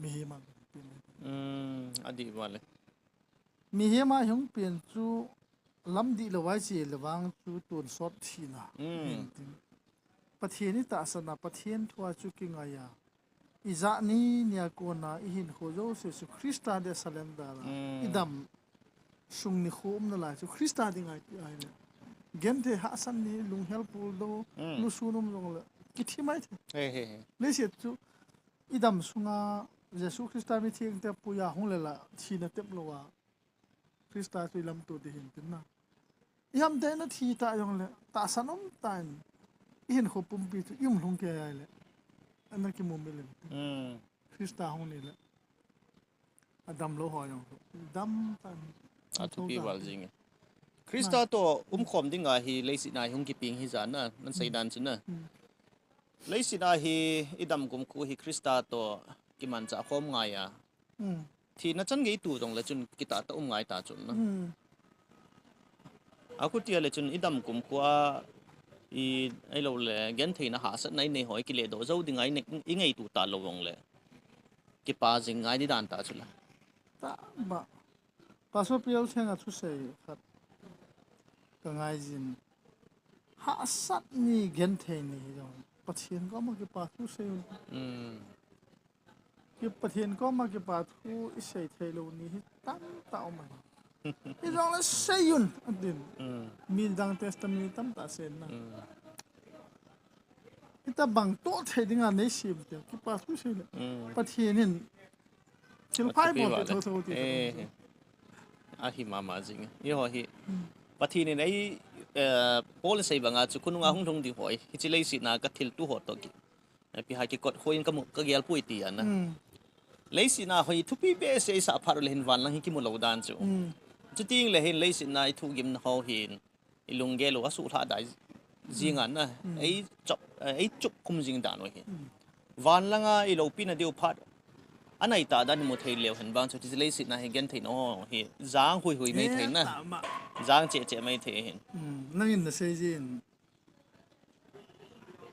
mihema hung pen. Mihema hung pen chu lam dihlou a iche le vang chu tonsot thina hintin, Pathen itahsan a, Pathen thua chu kingai a, ijat ni nia kona ihinkho jouse chu Christa dia surrender a, idam sung nikho umnalai chu Christa dinga iti ahile, genthei hahsat ni, lunghel puldou, lusun um jongle kithi mai thei. Leiset chu idam sunga Jesu Christa mithengte puiya hung le la thina teplouva Christa chu ilamto ding hintin na. Ihamte nathi ta jongle tahsan umtah in ihinkho pumpi chu ium lhung kei ahile ana kimu milim. Christa hung nile adamlou ho jong chu damtah in athupi val jing e. Christa toh umkhom dinga hi leiset a hi hung kipeng hi jana, nasei dan chu na. Leiset a hi idam kumkhu hi Christa toh kimanchah khom ngai a, thina chan gei tu jongle chun kitah tah um ngai ta chun na. Akhutia le chun idam kumkhu a I, ahilou le, gentheina hahsatna inei ho, i kile doh jou ding a, i ne-, i ngeitu talou jong le. Kipa jing ngai di dan ta chu la. Ta ba. Pastor Pial Theng a thusei khat ka ngai jin. Hahsat ni genthei ni hi jong. Pathen koma kipa thusei un. Mm. Ki Pathen koma kipa thu i sei thei lou ni hi tamtah um ahi. I jong le sei un, atin. Mm. Midang testimony tamtah sei na. Mm. Hitabang toh thei dinga nei sim te, kipa thu sei le. Mm. Pathen in thil phai bol te tho tho ti. Eh. Ahi mama jing. I ho hi. Mm. Pathen in ei, eh, Paul sei banga chu khonunga hung lhung ding ho hi. Hiche leiset na ka thil tu ho toh ki. Ipi ha kikot khoi in ka mu, ka gel pui ti ana. Mm. Leiset na ho hi thupi behseh i sah phat u le hin van lang hi kimu lou dan chu. Mm. Chuting le hin leiset na i thugim na ho hin i lunggel u a suhlhah dai jing ana. Mm. Ei chop, eh, ei chup khum jing dan u hi. Mm. Van langa i loupina diu phat. Anai ta dan i mu thei leu hen vang chu ti leiset na hi genthei na ho hi jang hui hui mai thei na. Eh, ta ma. Jang che che mai thei hin. Mm. Nangin na sei jin.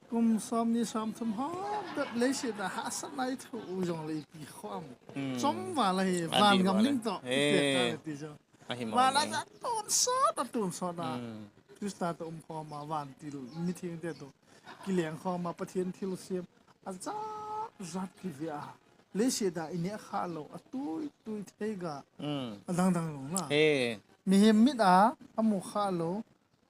Kum som ni som thum ho, bep leiset a hahsatna i thu u jong le ipi khom. Hmm. Chom val ahi, van gam ning toh, eh, ipi ka ti jo. Ahi ma. Van a ja tonsot a, tonsot a. Hmm. Christa toh um khom a, vantil, mithengte toh kileng khom a, Pathen thilsem. A jat jat kive a. Leiset a i neh kha lou, a tui, tui thei ga. Hmm. A dang dang lou na. Eh. Mihem mit a, a mu kha lou.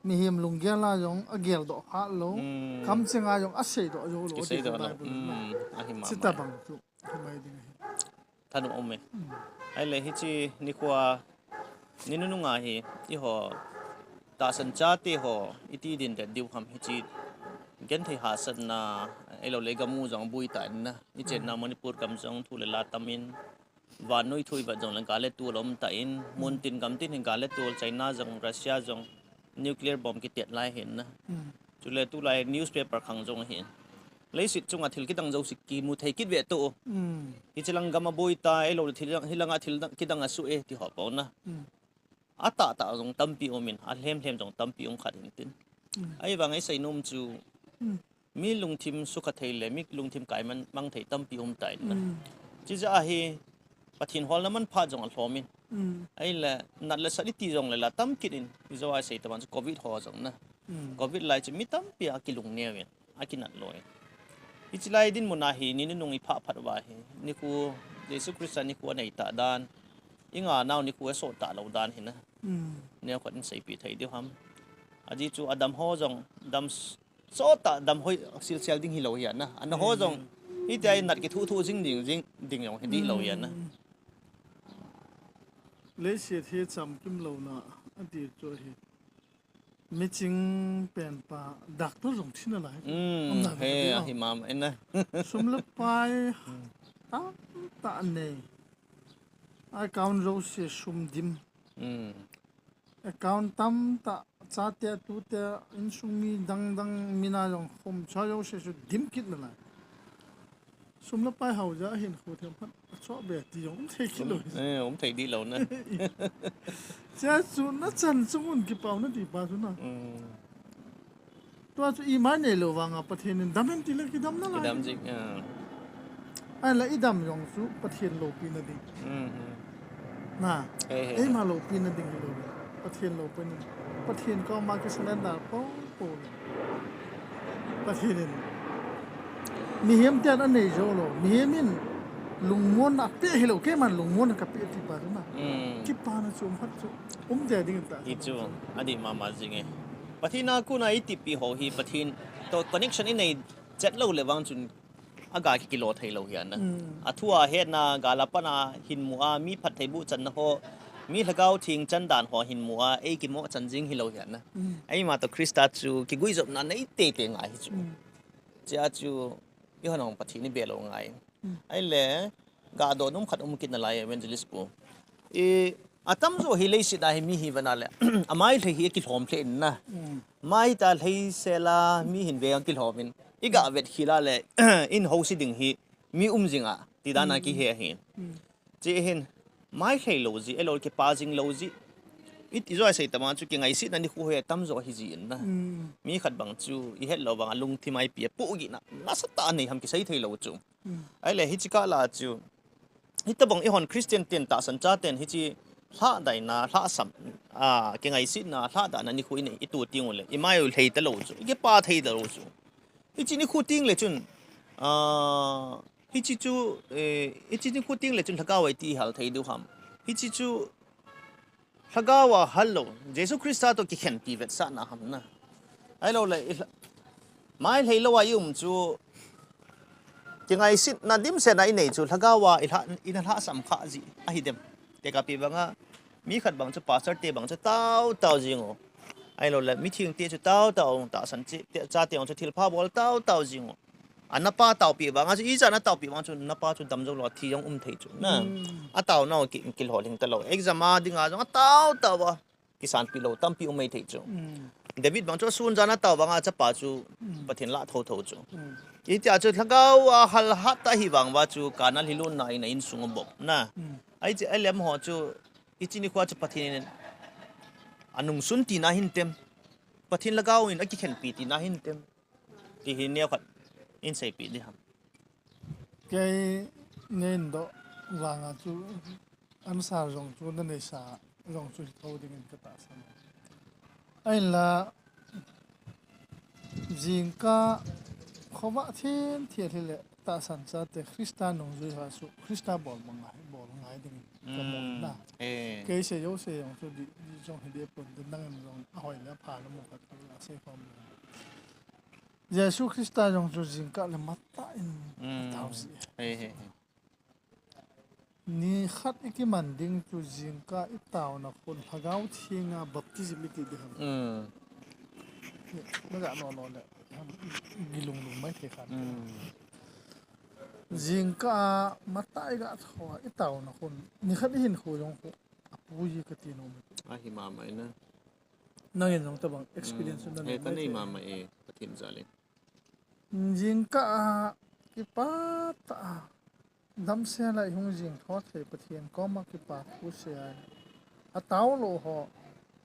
Mihem lunggel a jong a geldoh kha lou. Hmm. Kamcheng a jong a seidoh jou lou. Kiseidoh lou. Bible na. Hmm, ahi mama. Chuti bang chu. Ahi mai ding ahi. Thanop um e. Hmm. Ahile hiche nikho a, ni nunung a hi, eiho, tahsan chate ho, iti din det diu ham hiche, genthei hahsatna, ahilou le gam u jong bui ta in na, i chenna Manipur gam jong thu le la tam in, Vannoi thu i vet jong le gal le tol um ta in, mun tin gam tin hin gal le tol, China jong, Russia jong, nuclear bomb kitet lai hin na. Hmm. Chule tulai newspaper khang jong hin. Leiset chunga thil kidang jouse kimu thei kit ve to. Hmm. Hiche lang gam a boi ta, ahilou le thil, hilanga thil dang, kidang a su e, ti ho po na. Hmm. A tah tah jong tampi um in, a lhem lhem jong tampi um khat in tin. Hmm. Ahivang i sei nom chu, hmm, mi lungthim sukha thei le, mi lungthim kai man, mang thei tampi um ta in na. Hmm. Chijeh a hi, Pathen holna man phat jong a lhom in. Hmm. Ahile, nat le sat i ti jong le la tam kit in, i jo a sei ta vang chu covid ho jong na. Hmm. Covid lai chu mi tampi a kilung neo in. A kinat lou e. Hiche lai dinmun a hi, ni nunung i phah phat uva hi, nikho, Jesu Christa nikho a nei ta dan, i nga nau nikho a sot ta lou dan hi na. Hmm. Neo khat in seipeh thei diu ham. Ajeh chu a dam ho jong, dam s-, sot ta dam hoi silsel ding hi lou hi a na. Ana ho jong, hmm, hitia i nat kithu thu jing ding, jing ding jong hi di lou hi a na. Hmm. Leiset hi chamkim louna, ati chu hi. Miching pen pa, doctor jong thi nalai. Hmm, he, ahi mama in na. Sum le pai, tamtah nei. Account jouse sum dim. Hmm. Account tamtah, chate, tute, insung mi dang dang, min a jong khom, cha jouse chu dim kit nalai. Sum le pai hao jeh a hin khu them phat, a choh be ti jong um thei kit lou. Eh, um thei di lou na. Cha chu na chan chung un kipau na ti pa chu na. Hmm. Tua chu i mai nei lou vang a Pathen in dam hen ti le kidam nalai. Kidam jing, ah. Ahile i dam jong chu Pathen loupina ding. Hmm, hmm. Na, eh, eh, eima loupina ding hi lou. Pathen loupina. Pathen koma ki surrender po po. Pathen in. Mihem ten anei jou lou. Mihem in lungmonna pe hilou. Keiman lungmonna kape ti pa na. Hmm. Kipana chu um khat chu. Um de ding ta. Hichu, adi mama jing e. Pathen a kona i tipi ho hi Pathen toh connection i nei chet lou le vang chun aga ki kilo thei lou hi a na. Hmm. A thu a hetna, gal a pan a hin mu a, mi phattheiboh channa ho, mi lhagao theng chandan ho hin mu a, ei kimo chan jing hi lou hi a na. Hmm. Eima toh Christa chu kiguijopna nei teitei ngai hi chu. Hmm. Chea chu, i hon hong Pathen i be lou ngai. Hmm. Ahile, ga doh nom khat um kit nalai evangelist pu. I, atamjo hi leiset a hi mi hi vana le, amai lhei hi kilhom lheh in na. Hmm. Mai ta lhei sela mi hin ve ang kilhom in. I ga vet khel a le, in house ding hi mi um jing a, ti dan a kihe hi. Hmm. Che hin, mai lhei lou ji, elou kipa jing lou ji. i, i joi sei tama chu kingaisetna nikho hi atam jo hi jin na. Mi khat bang chu i het lou vang a lungthim a ipi a pohgihna nasatah a nei ham kisei thei lou chu. Ahile hiche kah la chu, hitabang ihon Christian ten tahsan chaten hiche lhahdaina, lhahsam, a, kingaisetna, lhahdaina nikho i nei, i to teng ule, i mai u lhei talou chu, i kipa thei talou chu. Hiche nikho teng le chun, a, hiche chu, eh, hiche nikho teng le chun lhagao a iti hal thei diu ham. Hiche chu lhagao a hal lou, Jesu Christa toh kikhenpi vetsahna ham na. Ahilou le, i lha-, mai lhei lou a i um chu, kingaisetna dimset a i nei chu, lhagao a i lha, i na lhahsam kha ji ahi dem. Tekah pi banga, mi khat bang chu, pastor te bang chu, tao tao jing u. Ahilou le, mitheng te chu, tao tao, tahsan che, te, chate jong chu, thilpha bol tao tao jing u. A napa taopi vang a chu, ijat na taopi vang chu, napa chu damjou lou, thi jong um thei chu. Na. A tao nau ki, kilholing talou. Exam a dinga jong a tao tao a. Kisanpi lou, tampi um mai thei chu. David vang chu, sun jan a tao vang a chapa chu, Pathen lah thotho chu. Hitia chu, lhagao a hal hat ta hi vang uva chu, Kana lhilunna in a insung a bop. Na. Ahi chu, a lem ho chu, hiche nikho chu Pathen in a nungsun tina hin tem. Pathen lhagao in a kikhenpi tina hin tem. Ti hi neokhat in seipeh ding ham. Kei nei doh vang a chu answer jong chu na neisa jong chu hitho ding in ka tahsan. Ahinla jingkah khovah thim thim hile tahsan chate Christa nungjui ho chu Christa bol ngai, bol ngai ding in ka mu na. Kei sei jou sei jong chu di, di jong hi di pon, di nang in jong ahoi le apha na mu khat ka sei khom. Jesu Christa jong chu jingkah le matah in a tao ji. Ni khat i kiman ding chu jingkah i taona khun Lhagao Theng a baptism i ti ding ham. Na ga no no le ham, i gilung lung mai thei khan. Jingkah a matah i ga tho a i taona khun ni khat i hinkho jong khu apui ka ti nom. Ahi mama ina. Nangin jong tabang experience na nei mai thei. Mama e, Pathen jal in. Jingkah a kipa tah a damsel a i hung jing tho thei Pathen koma kipa thu sei a. A tao lou ho,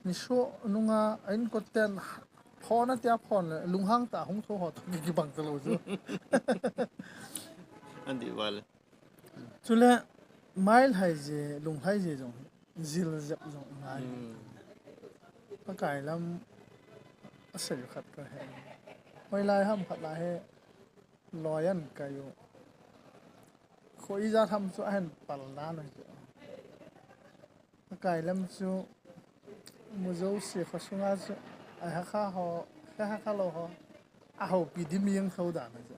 ni so nunga a inkoten phon a tia phon le, lunghang tah a hung tho ho toh kibang talou chu. An di val. Chule, mai lhai je, lung lhai je jong, jil jep jong ngai. Pakai lam, a sei khat ka he. Hoilai ham khat la he, loiyan kai u. Kho ija tham chu ahin pal na no chu. Pakai lam chu, mu jouse kho sunga chu, a Hakha ho, ka Hakha lou ho, a houpi dim jeng tho dan a chu.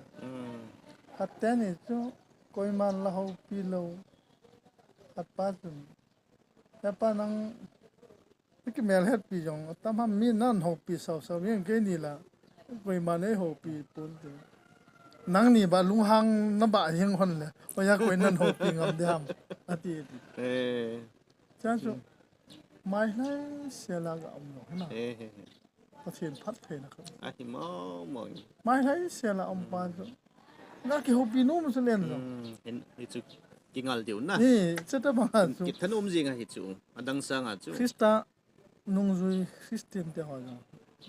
Khat teni chu, koiman la houpi lou. Khat pa chun, he pa nang, na kimel hetpi jong, atam ham mi nan houpi sau sau, mi keini la, koiman ei houpi pon ti. Nangni ba lunghang na ba jeng hon le, hoiya koi nan houpi ngam di ham, ati. Chan chu, mai lhai sel a ga um lou, na. Pathen phattheina khat. Ahi mong mong. Mai lhai sel a um pa chu. Nga kihoupi nom chu len jong. Hin, hichu kingal diu na. Ni, chutabang a chu. Kithanom jing ahi chu. Adang sang a chu. Christa nungjui Christian te ho jong.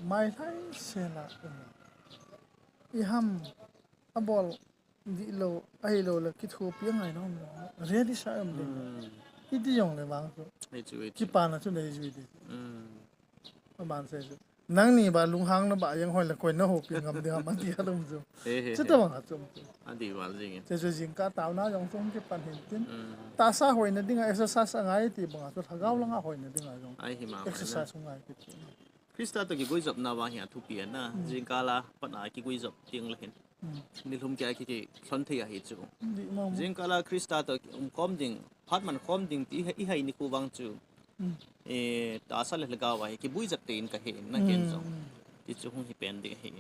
Mai lhai sel a um. I ham abol dihlou, ahilou le kithopi angai nom lou. Ready sa um ding. Iti jong le vang chu. Kipana chu nei jui di. Aman sei chu. Nangni ba lunghang na ba jeng hon le koi na houpi ngam di ham ati a lum chu. Chutabang a chu. Adi val jing e. Chu chu jingkah taona jong chu kipan hin tin. Tahsa hoina dinga exercise angai ti banga chu lhagao langa hoina dinga jong. Ahi mama ina. Exercise angai kit. Christa toh kiguijopna vang hi athupi ana, jingkah a pat a kiguijop teng le hin. Nilhum kia ki, kilhon thei ahi chu. Jingkah a Christa toh umkhom ding, phat mankhom ding ti i hai nikho vang chu. Eh, tahsa le lhagao a hi kiguijop tei in ka he in na ken jong. Ti chu hung hi pen ding ahi.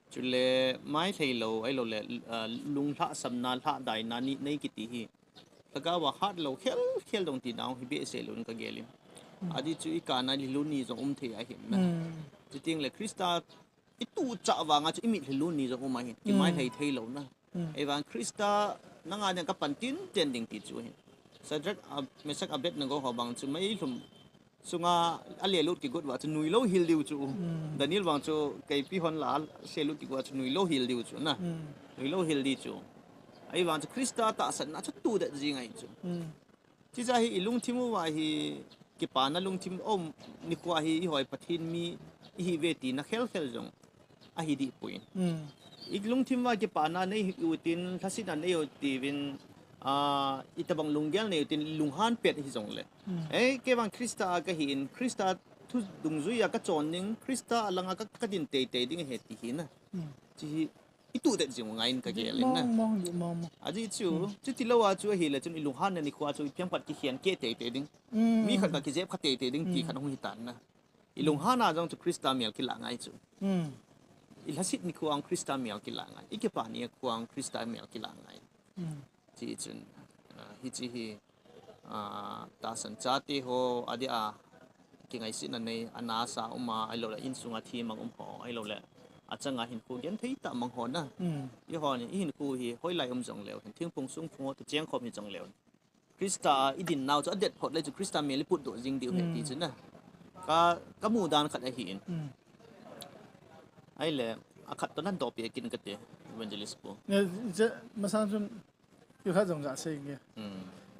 Chule mai lhai lou, ahilou le, ah, lung lhahsamna, lhahdaina ni, nei kiti hi. Lhagao a hat lou khel khel dong tina hi behseh lou in ka gel in. Adi chu i Kana lhilun ni jong um thei ahi na. Chuteng le Christa i tuchah vang a chu i mit lhilun ni jong um ahi. Kimai lhai thei lou na. Ei vang Christa nanga dinga ka pan tinten ding ti chu ahi. Shadrach, Ab-, Meshach, Abednego ho bang chu meilhum sunga alelut kigot uva chu nuilou hel diu chu. Daniel vang chu keipi hon la alelut kigot uva chu nuilou hel diu chu na. Nuilou hel di chu. Ahivang chu Christa tahsanna chu tudet jing ahi chu. Chuche hi ilungthim uva hi kipana lungthim um nikho hi ihoi Pathen mi ihiuve tina khelkhel jong ahi dehpoi. Ilungthim uva kipana neihiu tin, lhasetna neihiu tiuvin, ah, itobang lunggel neihiu tin, lunghan pet hijongle. Ei, kei vang Christa a kahin, Christa thu dungjuia kachon ding, Christa langa ka, kadin teitei ding ahi ti hi na. Chuhi itudet jing u ngai in kagel in na. Mong, mong, mong, mong. Ajeh chu, chutilou a chu ahile chun ilunghanna nikho a chu ipi ham khat kikhen keh teitei ding. Mi khat khat kijep kha teitei ding ti khat hung hitan na. Ilunghanna jong chu Christa mel kilah ngai chu. Ilhaset nikho a Christa mel kilah ngai. Ikipa nikho a Christa mel kilah ngai. Chuchun, ah, hiche hi, ah, tahsan chate ho, adeh a, kingaisetna nei, anasa um a, ahilouleh insunga themang um ho, ahilouleh achanga hinkho genthei tah mang ho na. Eihon, ihinkho hi hoilai um jongleu hen, thingphung sung phung ho toh chengkhom hijongleu hen, Christa idin nau chu adet phot le chu Christa mel iputdoh jing diu ahi ti chu na. Ka, kamu dan khat ahin. Ahile, akhat toh nadoh peh kit in kate, Evangelist pu. Masang chun, kikhat jong gasei nge.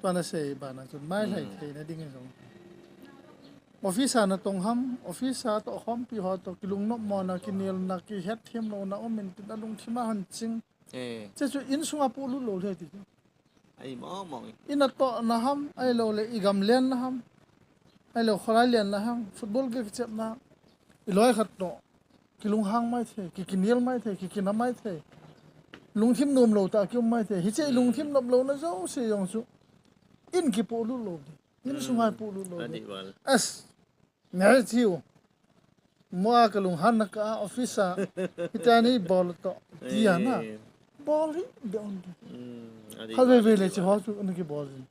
Tua nasei bana chun, mailhai theina ding jong. Office a natong ham, office a toh khompi ho toh, kilungnopmona, kinelna, kihetthem louna um in tin alungthim a hon ching. Chuche chu insunga polut lou le ti chu. Ahi mong mong. Inatohna ham, ahilouleh igamlenna ham, ahilou kholai lenna ham, football kichepna, iloi khat toh kilunghang maithei, ki, kinel maithei, ki, kina maithei. Lungthim nomlou tah a kium maithei. Hiche ilungthim nomlouna jouse jong chu in kipolut lou di. Insunga ipolut lou di. As, ngai chiu. Mo a kalunghanna ka office a. Hitia neibol toh. Tia na. Bol hih beh un. Khatvei vei le hicheho chu nakibol jin.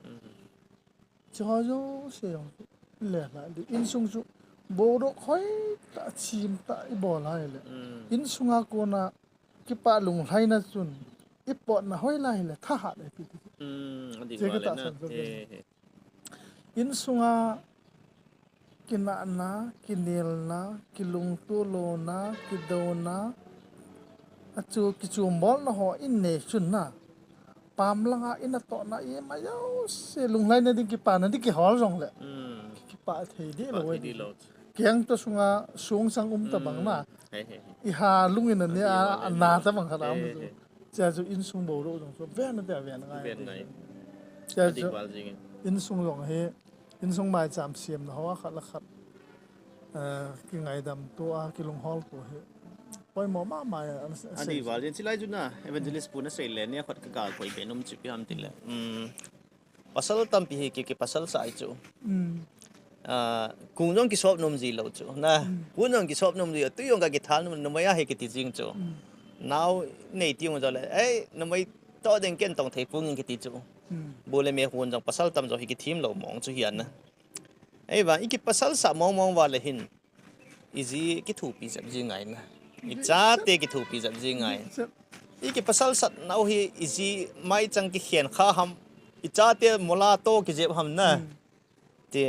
Hicheho jouse jong chu le la di. Insung chu bodoh hoitah chimtah ibol a ahile, insunga kona kipah lunglhaina chun ipotna hoilai hile thahat eipeh ti. Chuche katahsan chu. Insunga kinahna, kinelna, kilungtoh louna, kidouna, achu kichombolna ho innei chun na, pam langa inatohna ima jouse lunglhaina ding, kipana ding kihol jongle kipah thei deh lou. Keng toh sunga songchang um tobang na, iha lung in ane a, ana tobang khat aum chu. Chuche chu insung bodoh jong chu ven ate ven ngai. Chuche chu insung jong hi, insung maicham semna ho a khat le khat, kingaidamto a, kilungholto hi poimo mama a. Adih val jeng, chulai chu na, Evangelist pu nasei le, neokhat kagalkoi be nom chu ipi ham tile, pasal tampi hi ki, kipasalsah ahi chu. Kung jong kisop nom ji lou chu na, kung jong kisop nom ji lou, tui jong kakithal nom, numei ahi kiti jing chu. Nao nei ti jong jongle, ei, numei toh ding ken tong thei ponge kiti chu. Bu le me hon jong pasal tam jong hi kithem lou mong chu hi ana. Eiva ikipasalsah mong mong uva le hin, iji kithopi jep ji ngai na, ichate kithopi jep ji ngai. Ikipasalsatnau hi iji maichang kikhen kha ham, ichate mola toh kijep ham na. Ti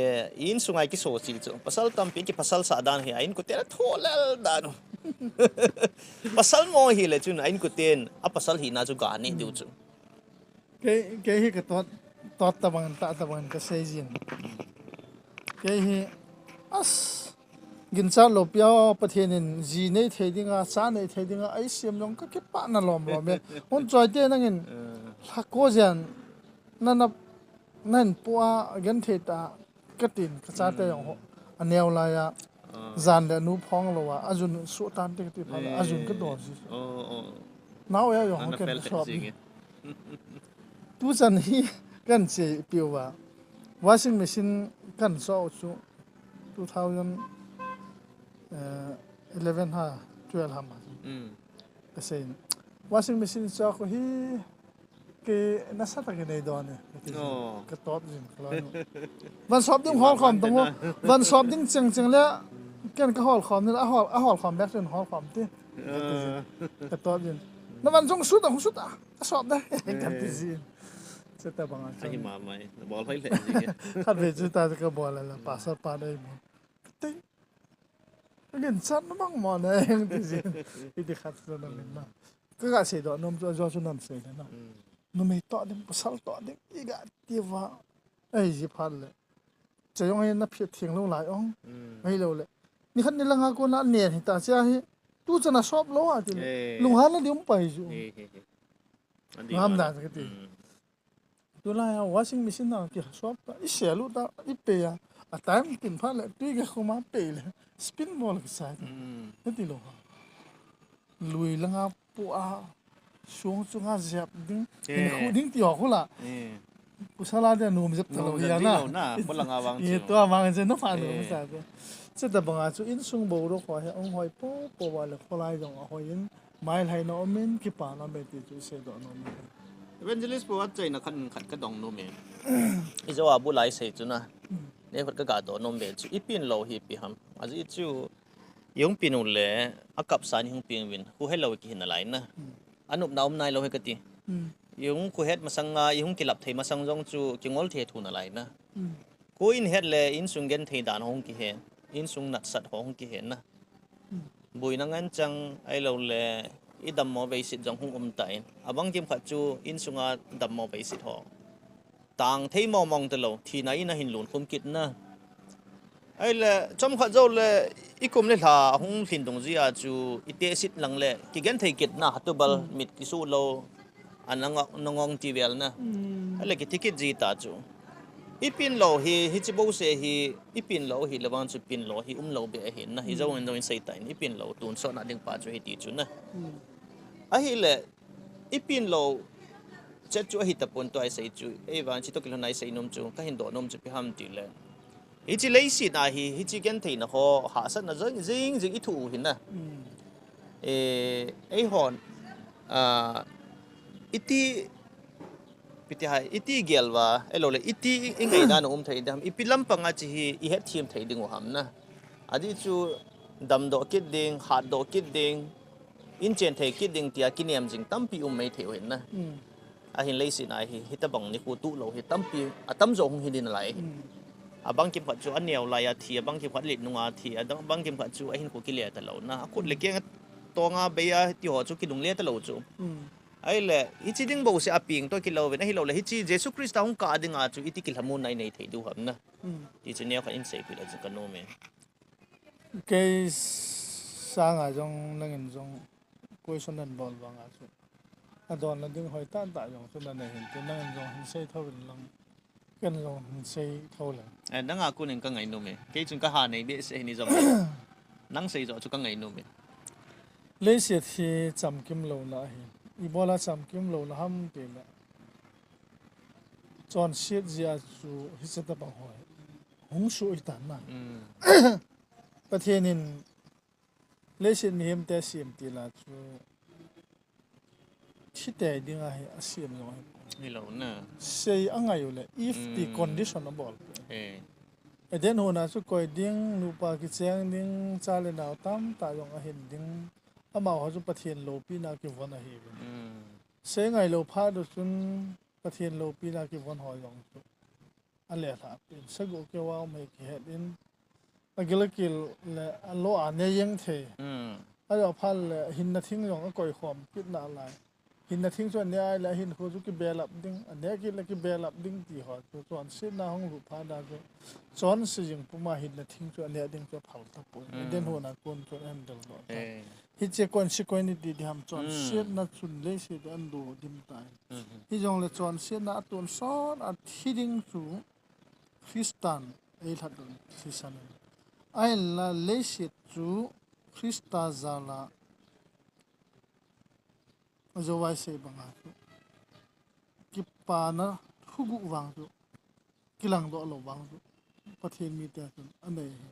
insunga ikiso ji chu. Pasal tampi kipasalsah dan hi a inkoten athoh lel dan u. Pasal mong hile chun a inkoten apasal hina chu ganei diu chu. Kei, kei hi katot, tot tobang, tah tobang kasei jin. Kei hi, as, ginchat lou pi a, Pathen in ji nei thei dinga, cha nei thei dinga eisem jong kakipah na lom lom e. Hung choite nangin, lhako jen, na, na, nahin pu a, genthei tah a, katin, kachate jong ho. Aneo laiya, jan le anu phong louva, ajun suh tante kati phat le, ajun kadol ji. Nao a jong ho ken kasop ji. Tuchan hi kahin chepi uva, washing machine kahin cho u chu two thousand eleven ha, twelve ha ma. Kasei, washing machine cho ko hi, kei nasatah in nei don e, kati jin. Katop jin, kaloi nu. Van sop ding holkhom tang u. Van sop ding cheng cheng le, ken kaholkhom ni le, ahol, aholkhom bek chun holkhom ti. Kati jin. Katop jin. Na van jong sut a, hung sut a, kasop de. Kati jin. Chuti banga chu. Ahi mama e. Bol hoi le ji. Khat ve chu ta ka bol la, pastor pa dei mo. Te. Ngin chan bang mo na eng ti ji. Iti khat chu na min na. Ka ga seidoh nom chu, ajo chu nam sei le na. Numei toh ding, pasal toh ding, i ga ti va. Ei ji phat le. Cha jong hin na phiat theng lou lai ong. Ahilou le. Ni khat ni langa kona nen hita cha hi. Tu chan a sop lou a ti le. Lunghan na ding um pai ju. Ngam dan ka ti. Tulai a washing machine na kisop ta, i sel u ta, i pe a, a time tin phat le, tui ka khuma pe le, spin bol kisai ta. Heti lou ha. Lui langa pu a, sung chunga jep ding, in khu ding ti ho khu la. Pasal a dia nom jep ta lou hi a na. Tua mang je na pha nom sa ta. Chuti banga chu insung bou ro kho he, ong hoi po, po va le kholai jong a hoi in, Mai lhai na um in, kipa na um e ti chu seidoh nom e. Evangelist pu, achaina khat, khat ka dong nom e. I jo a bu lai sei chu na. Nei khat ka ga doh nom ve chu. I pin lou hi ipi ham. Ajeh chu, i hung pin u le, a kap sa ni hung pin uvin. Khu helou kihi nalai na. Anop na um nai lou hi ka ti. I hung khu het masang a, i hung kilap thei masang jong chu, kingol thei thu nalai na. Khu in het le insung genthei dan hung kihe, insung natsat ho hung kihe na. Buina ngen chang ahilou le i dammo veisit jong hung um ta in. Abang kim khat chu insunga dammo veisit ho. Tang thei mong mong ta lou, thina in a hin lun khum kit na. Ahile, chom khat jou le i kum le lha hung lhin dung jia chu i tesit lang le, kigenthei kit na, hatubal mit kisu lou. Ana ngong, na ngong ti vel na. Ahile kiti kit ji ta chu. I pin lou hi, hichi bouseh hi, i pin lou hi, le vang chu pin lou hi, um lou be ahi na. Hi jou in jou in sei ta in, i pin lou, tun sot na ding pa chu hi ti chu na. Ahile, i pin lou, chet chu ahi tapon tua i sei chu. Ei vang chu toh kilhon a i sei nom chu, ka hin doh nom chu ipi ham ti le. Hichi leiset a hi, hichi gentheina ho, hahsatna jing, jing, jing i thu u hi na. Eh, eihon, ah, iti, piti hai, iti gel va, ahilou le, iti i, i ngaina na um thei dam, ipi lampang a chi hi, i het thim thei ding u ham na. Ajeh chu, damdoh kit ding, hatdoh kit ding, in chen thei kit ding tia kinem jing tampi um mai thei u hin na. Ahin leiset a hi, hitabang nikho tuh lou hi tampi, atamjo hung hi ding nalai hi. Abang kim khat chu aneo lai a thi, abang kim khat lit nung a thi, abang kim khat chu ahinkho kile ta lou na. Akhut le keng a tong a bei a ti ho chu kidung le ta lou chu. Ahile, hichi ding bouseh a peng toh kilou vin, ahilou le, hichi Jesu Christa hung kah ding a chu iti kilhamun na i nei thei diu ham na. Ti chu neo khat in seipeh le chu ka nom e. Kei sanga jong nangin jong question nan bol vang a chu. Adon na ding hoi tah tah jong chu nanei hin ti, nangin jong hin sei tho in lang. Ken jong hin sei tho le. Eh, nanga kon in ka ngai nom e. Kei chun ka ha nei behseh hi ni jong. Nang sei jo chu ka ngai nom e. Leiset hi chamkim lou na ahi. Ibola chamkim lou na ham ti le. Chonset jia chu hiche tabang hoi. Hung suh i tan na. Pathen in leiset mihem te asem ti la chu thi tei ding ahi, asem jong ahi. Hilou na. Sei angai u le, if ti condition abol. Eh. Eden hon a chu koi ding, nupa kicheng ding, cha le nao tamtah jong ahin ding. Amaho chu Pathen loupina kivon ahi. Sei ngai lou phat u chun Pathen loupina kivon ho jong chu. Alelha pen, sagoh keu a um hi kihet in, agil akil le alo a ne jeng thei. Ajo phat le hinna thing jong akoi khom kit nalai. Hinna thing chu ane a le ahinkho chu kibelap ding, ane kit le kibelap ding ti ho chu chonsetna hung lut phat a chu. Chonse jing puma hinna thing chu ane ding chu aphal tapoi. Eden hon a kon chu ahin del doh ta. Hiche consequence ti diham chonsetna chun leiset a ahin do dim tai. Hijongle chonsetna atonsot a thi ding chu Christan eilhat don thisan in. Ahinla leiset chu Christa jal a ajou a isei banga chu kipana thuguh vang chu, kilangdoh lou vang chu, Pathen mite chun anei hi.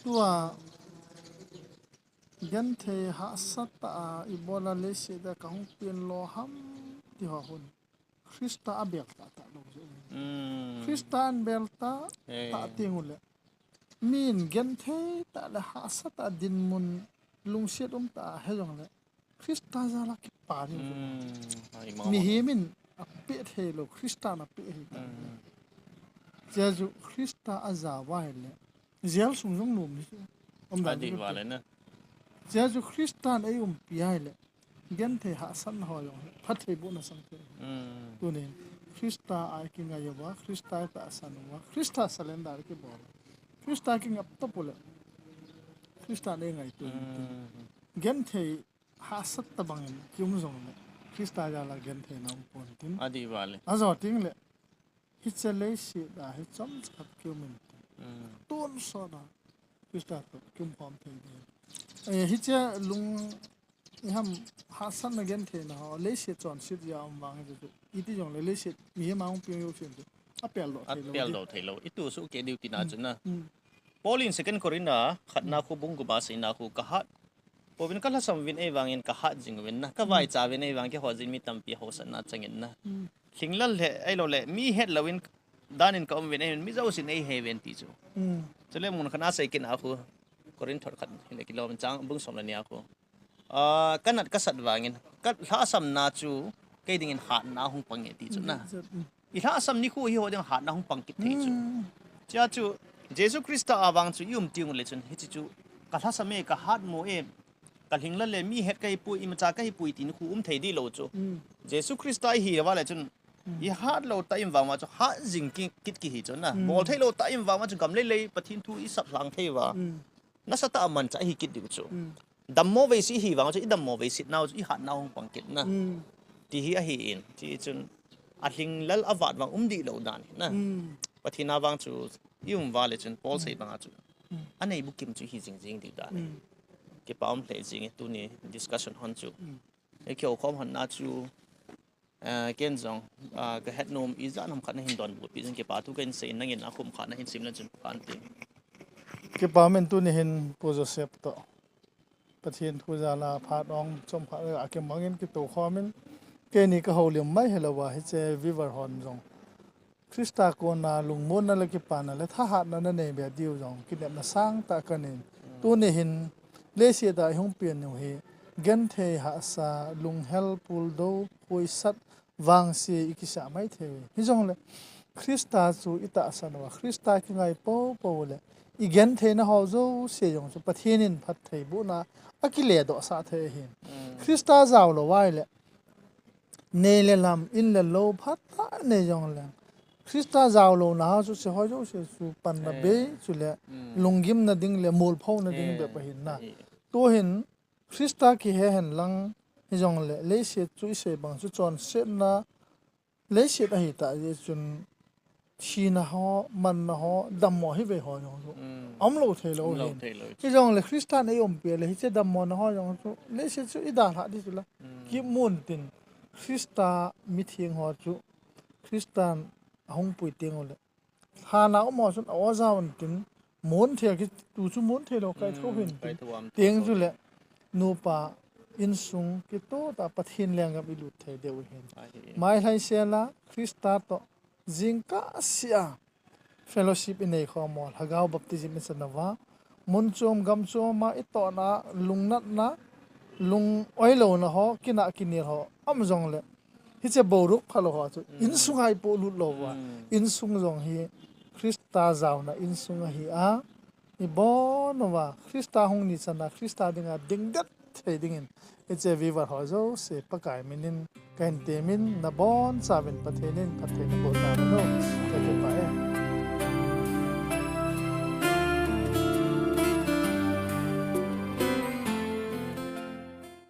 Tua genthei hahsat tah a ibola leiset a kahung peng lou ham ti ho hun. Christa abel tah tah lou jeh. Christa abel tah tah teng u le. Min genthei tah le hahsat tah dinmun lungset um tah a he jong le. Christa jal a kipa ding. Mihem in a, apeh thei lou, Christa in apeh hi ta. Jesu Christa ajao va ahile, jail sung jong nom hi chu. Umdan Adih chu vale na. Jesu Christa in eiumpi ahile, genthei hahsatna ho jong hi phattheibohna sang thei. Tunin Christa a ikingai uva, Christa itahsan uva, Christa surrender kibol. Christa kingap tah pule, Christa in eingaito in tin. Genthei hahsat tabang in kium jongle, Christa jal a gentheina um pon tin. Adih vale. Ajo tengle, hiche leiset a hi chomcha khat kium in tin. Tonsot a Christa toh kium khom thei ding. Eh, hiche lung iham hahsatna gentheina ho, leiset chonset jeh a um vang hichu. Iti jongle leiset mihem a hung piang jousen chu apeldoh thei lou. Apeldoh thei lou. Itu suh kei diu tina chu na. Paul in Second Corinth a khatna khu bung gup a seina khu kahat pouvin kalhasam uvin ahivangin kahat jing uvin na. Kavaicha uvin ahivangin keiho jin mi tampi hausatna achang in na. Lhinglel le, ahilouleh, mi het louvin dan in kaum uvin ahin mi jousen eihei uvin ti chu. Chule mun khat a sei kit na khu, Corinth thot khat hile kilom in chang bung som le ni a khu. Ah, kanat kasat vangin, kalhahsamna chu kei dingin hatna hung pang e ti chu na. Ilhahsam nikho hi ho ding hatna hung pang kit thei chu. Chea chu, Jesu Christa a vang chu ium teng ule chun, hiche chu kalhasam e, kahatmo e, kalhinglel le, mi het kahipoi, imacha kahipoi ti nikho um thei dih lou chu. Jesu Christa ihi uva le chun, ihat lou tah in vang uva chu hat jing ki, kit kihi chu na. Bol thei lou tah in vang uva chu gam lei lei Pathen thu isap lhang thei uva, nasatah a manchah ihi kit diu chu. Dammo veiset ihi vang chu idammo veiset nau chu ihatna hung pang kit na. Ti hi ahin, ti chun alhinglel avat vang um dih lou dan hi na. Pathen a vang chu ium uva le chun Paul sei banga chu anei bukim chu hi jing jing dih dan hi. Kipa um lheh jing e tuni discussion hon chu. Ikihoukhom hon na chu, eh, ken jong, ah, kahet nom ijat ham khat nahin donbutpi jing, kipa thu kahin sei in, nangin akhum khat nahin sim le chun phan ti. Kipa um in tuni hin Pu Joseph toh Pathen thu jal a phat ong chomkhat a kimangin kitoukhom in, keini kahoulim mai hilouva hiche viewer hon jong Christa kona lungmonna le kipana le thahatna nanei be diu jong kinepna sangtah kanein. Tuni hin leiset a ihung pen u hi genthei hahsa, lunghel, puldou, huisat, vangse ikisah mai thei. Hijongle Christa chu itahsan uva, Christa kingai poupou le igentheina ho jouse jong chu Pathen in phattheibohna akiledohsah thei ahin. Christa jao lou uva ahile, nei le lam, in le lou phatah nei jongleng, Christa jao louna ho chu hiche ho jouse chu panna bei chule lunggimna ding le molphouna ding bep ahin na. Tuhin Christa kihe hen lang hijongle leiset chu isei bang chu chonsetna leiset ahitah jeh chun thina ho, manna ho, dammo hi vei ho jong chu umlou thei lou hin. Hijongle Christa in eiumpi le hiche dammona ho jong chu leiset chu idalhah ding chu la. Kimun tin Christa mitheng ho chu Christa in ahung pui teng ule lhana um ho chun a-o jao untin, mon thei kitu chu mon thei lou kai tho hin tin. Teng chule nupa insung kitotah Pathen lenggam ilut thei diu hin. Mai lhaisel a Christa toh jingkah seh a fellowship inei khom u, lhagao baptism ichan uva, mun chom gam chom a itona lungnatna, lung-oi louna ho, kinah kinel ho um jongle hiche boruok phalou ho chu insunga ipolut lou uva, insung jong hi Christa jaona insung ahi a, ibon uva Christa hung ni chan a Christa dinga dingdet thei dingin hiche viewer ho jouse Pakai minin kahin temin, nabonchauvin Pathen in phatthei naboh tahen. Kakipah e.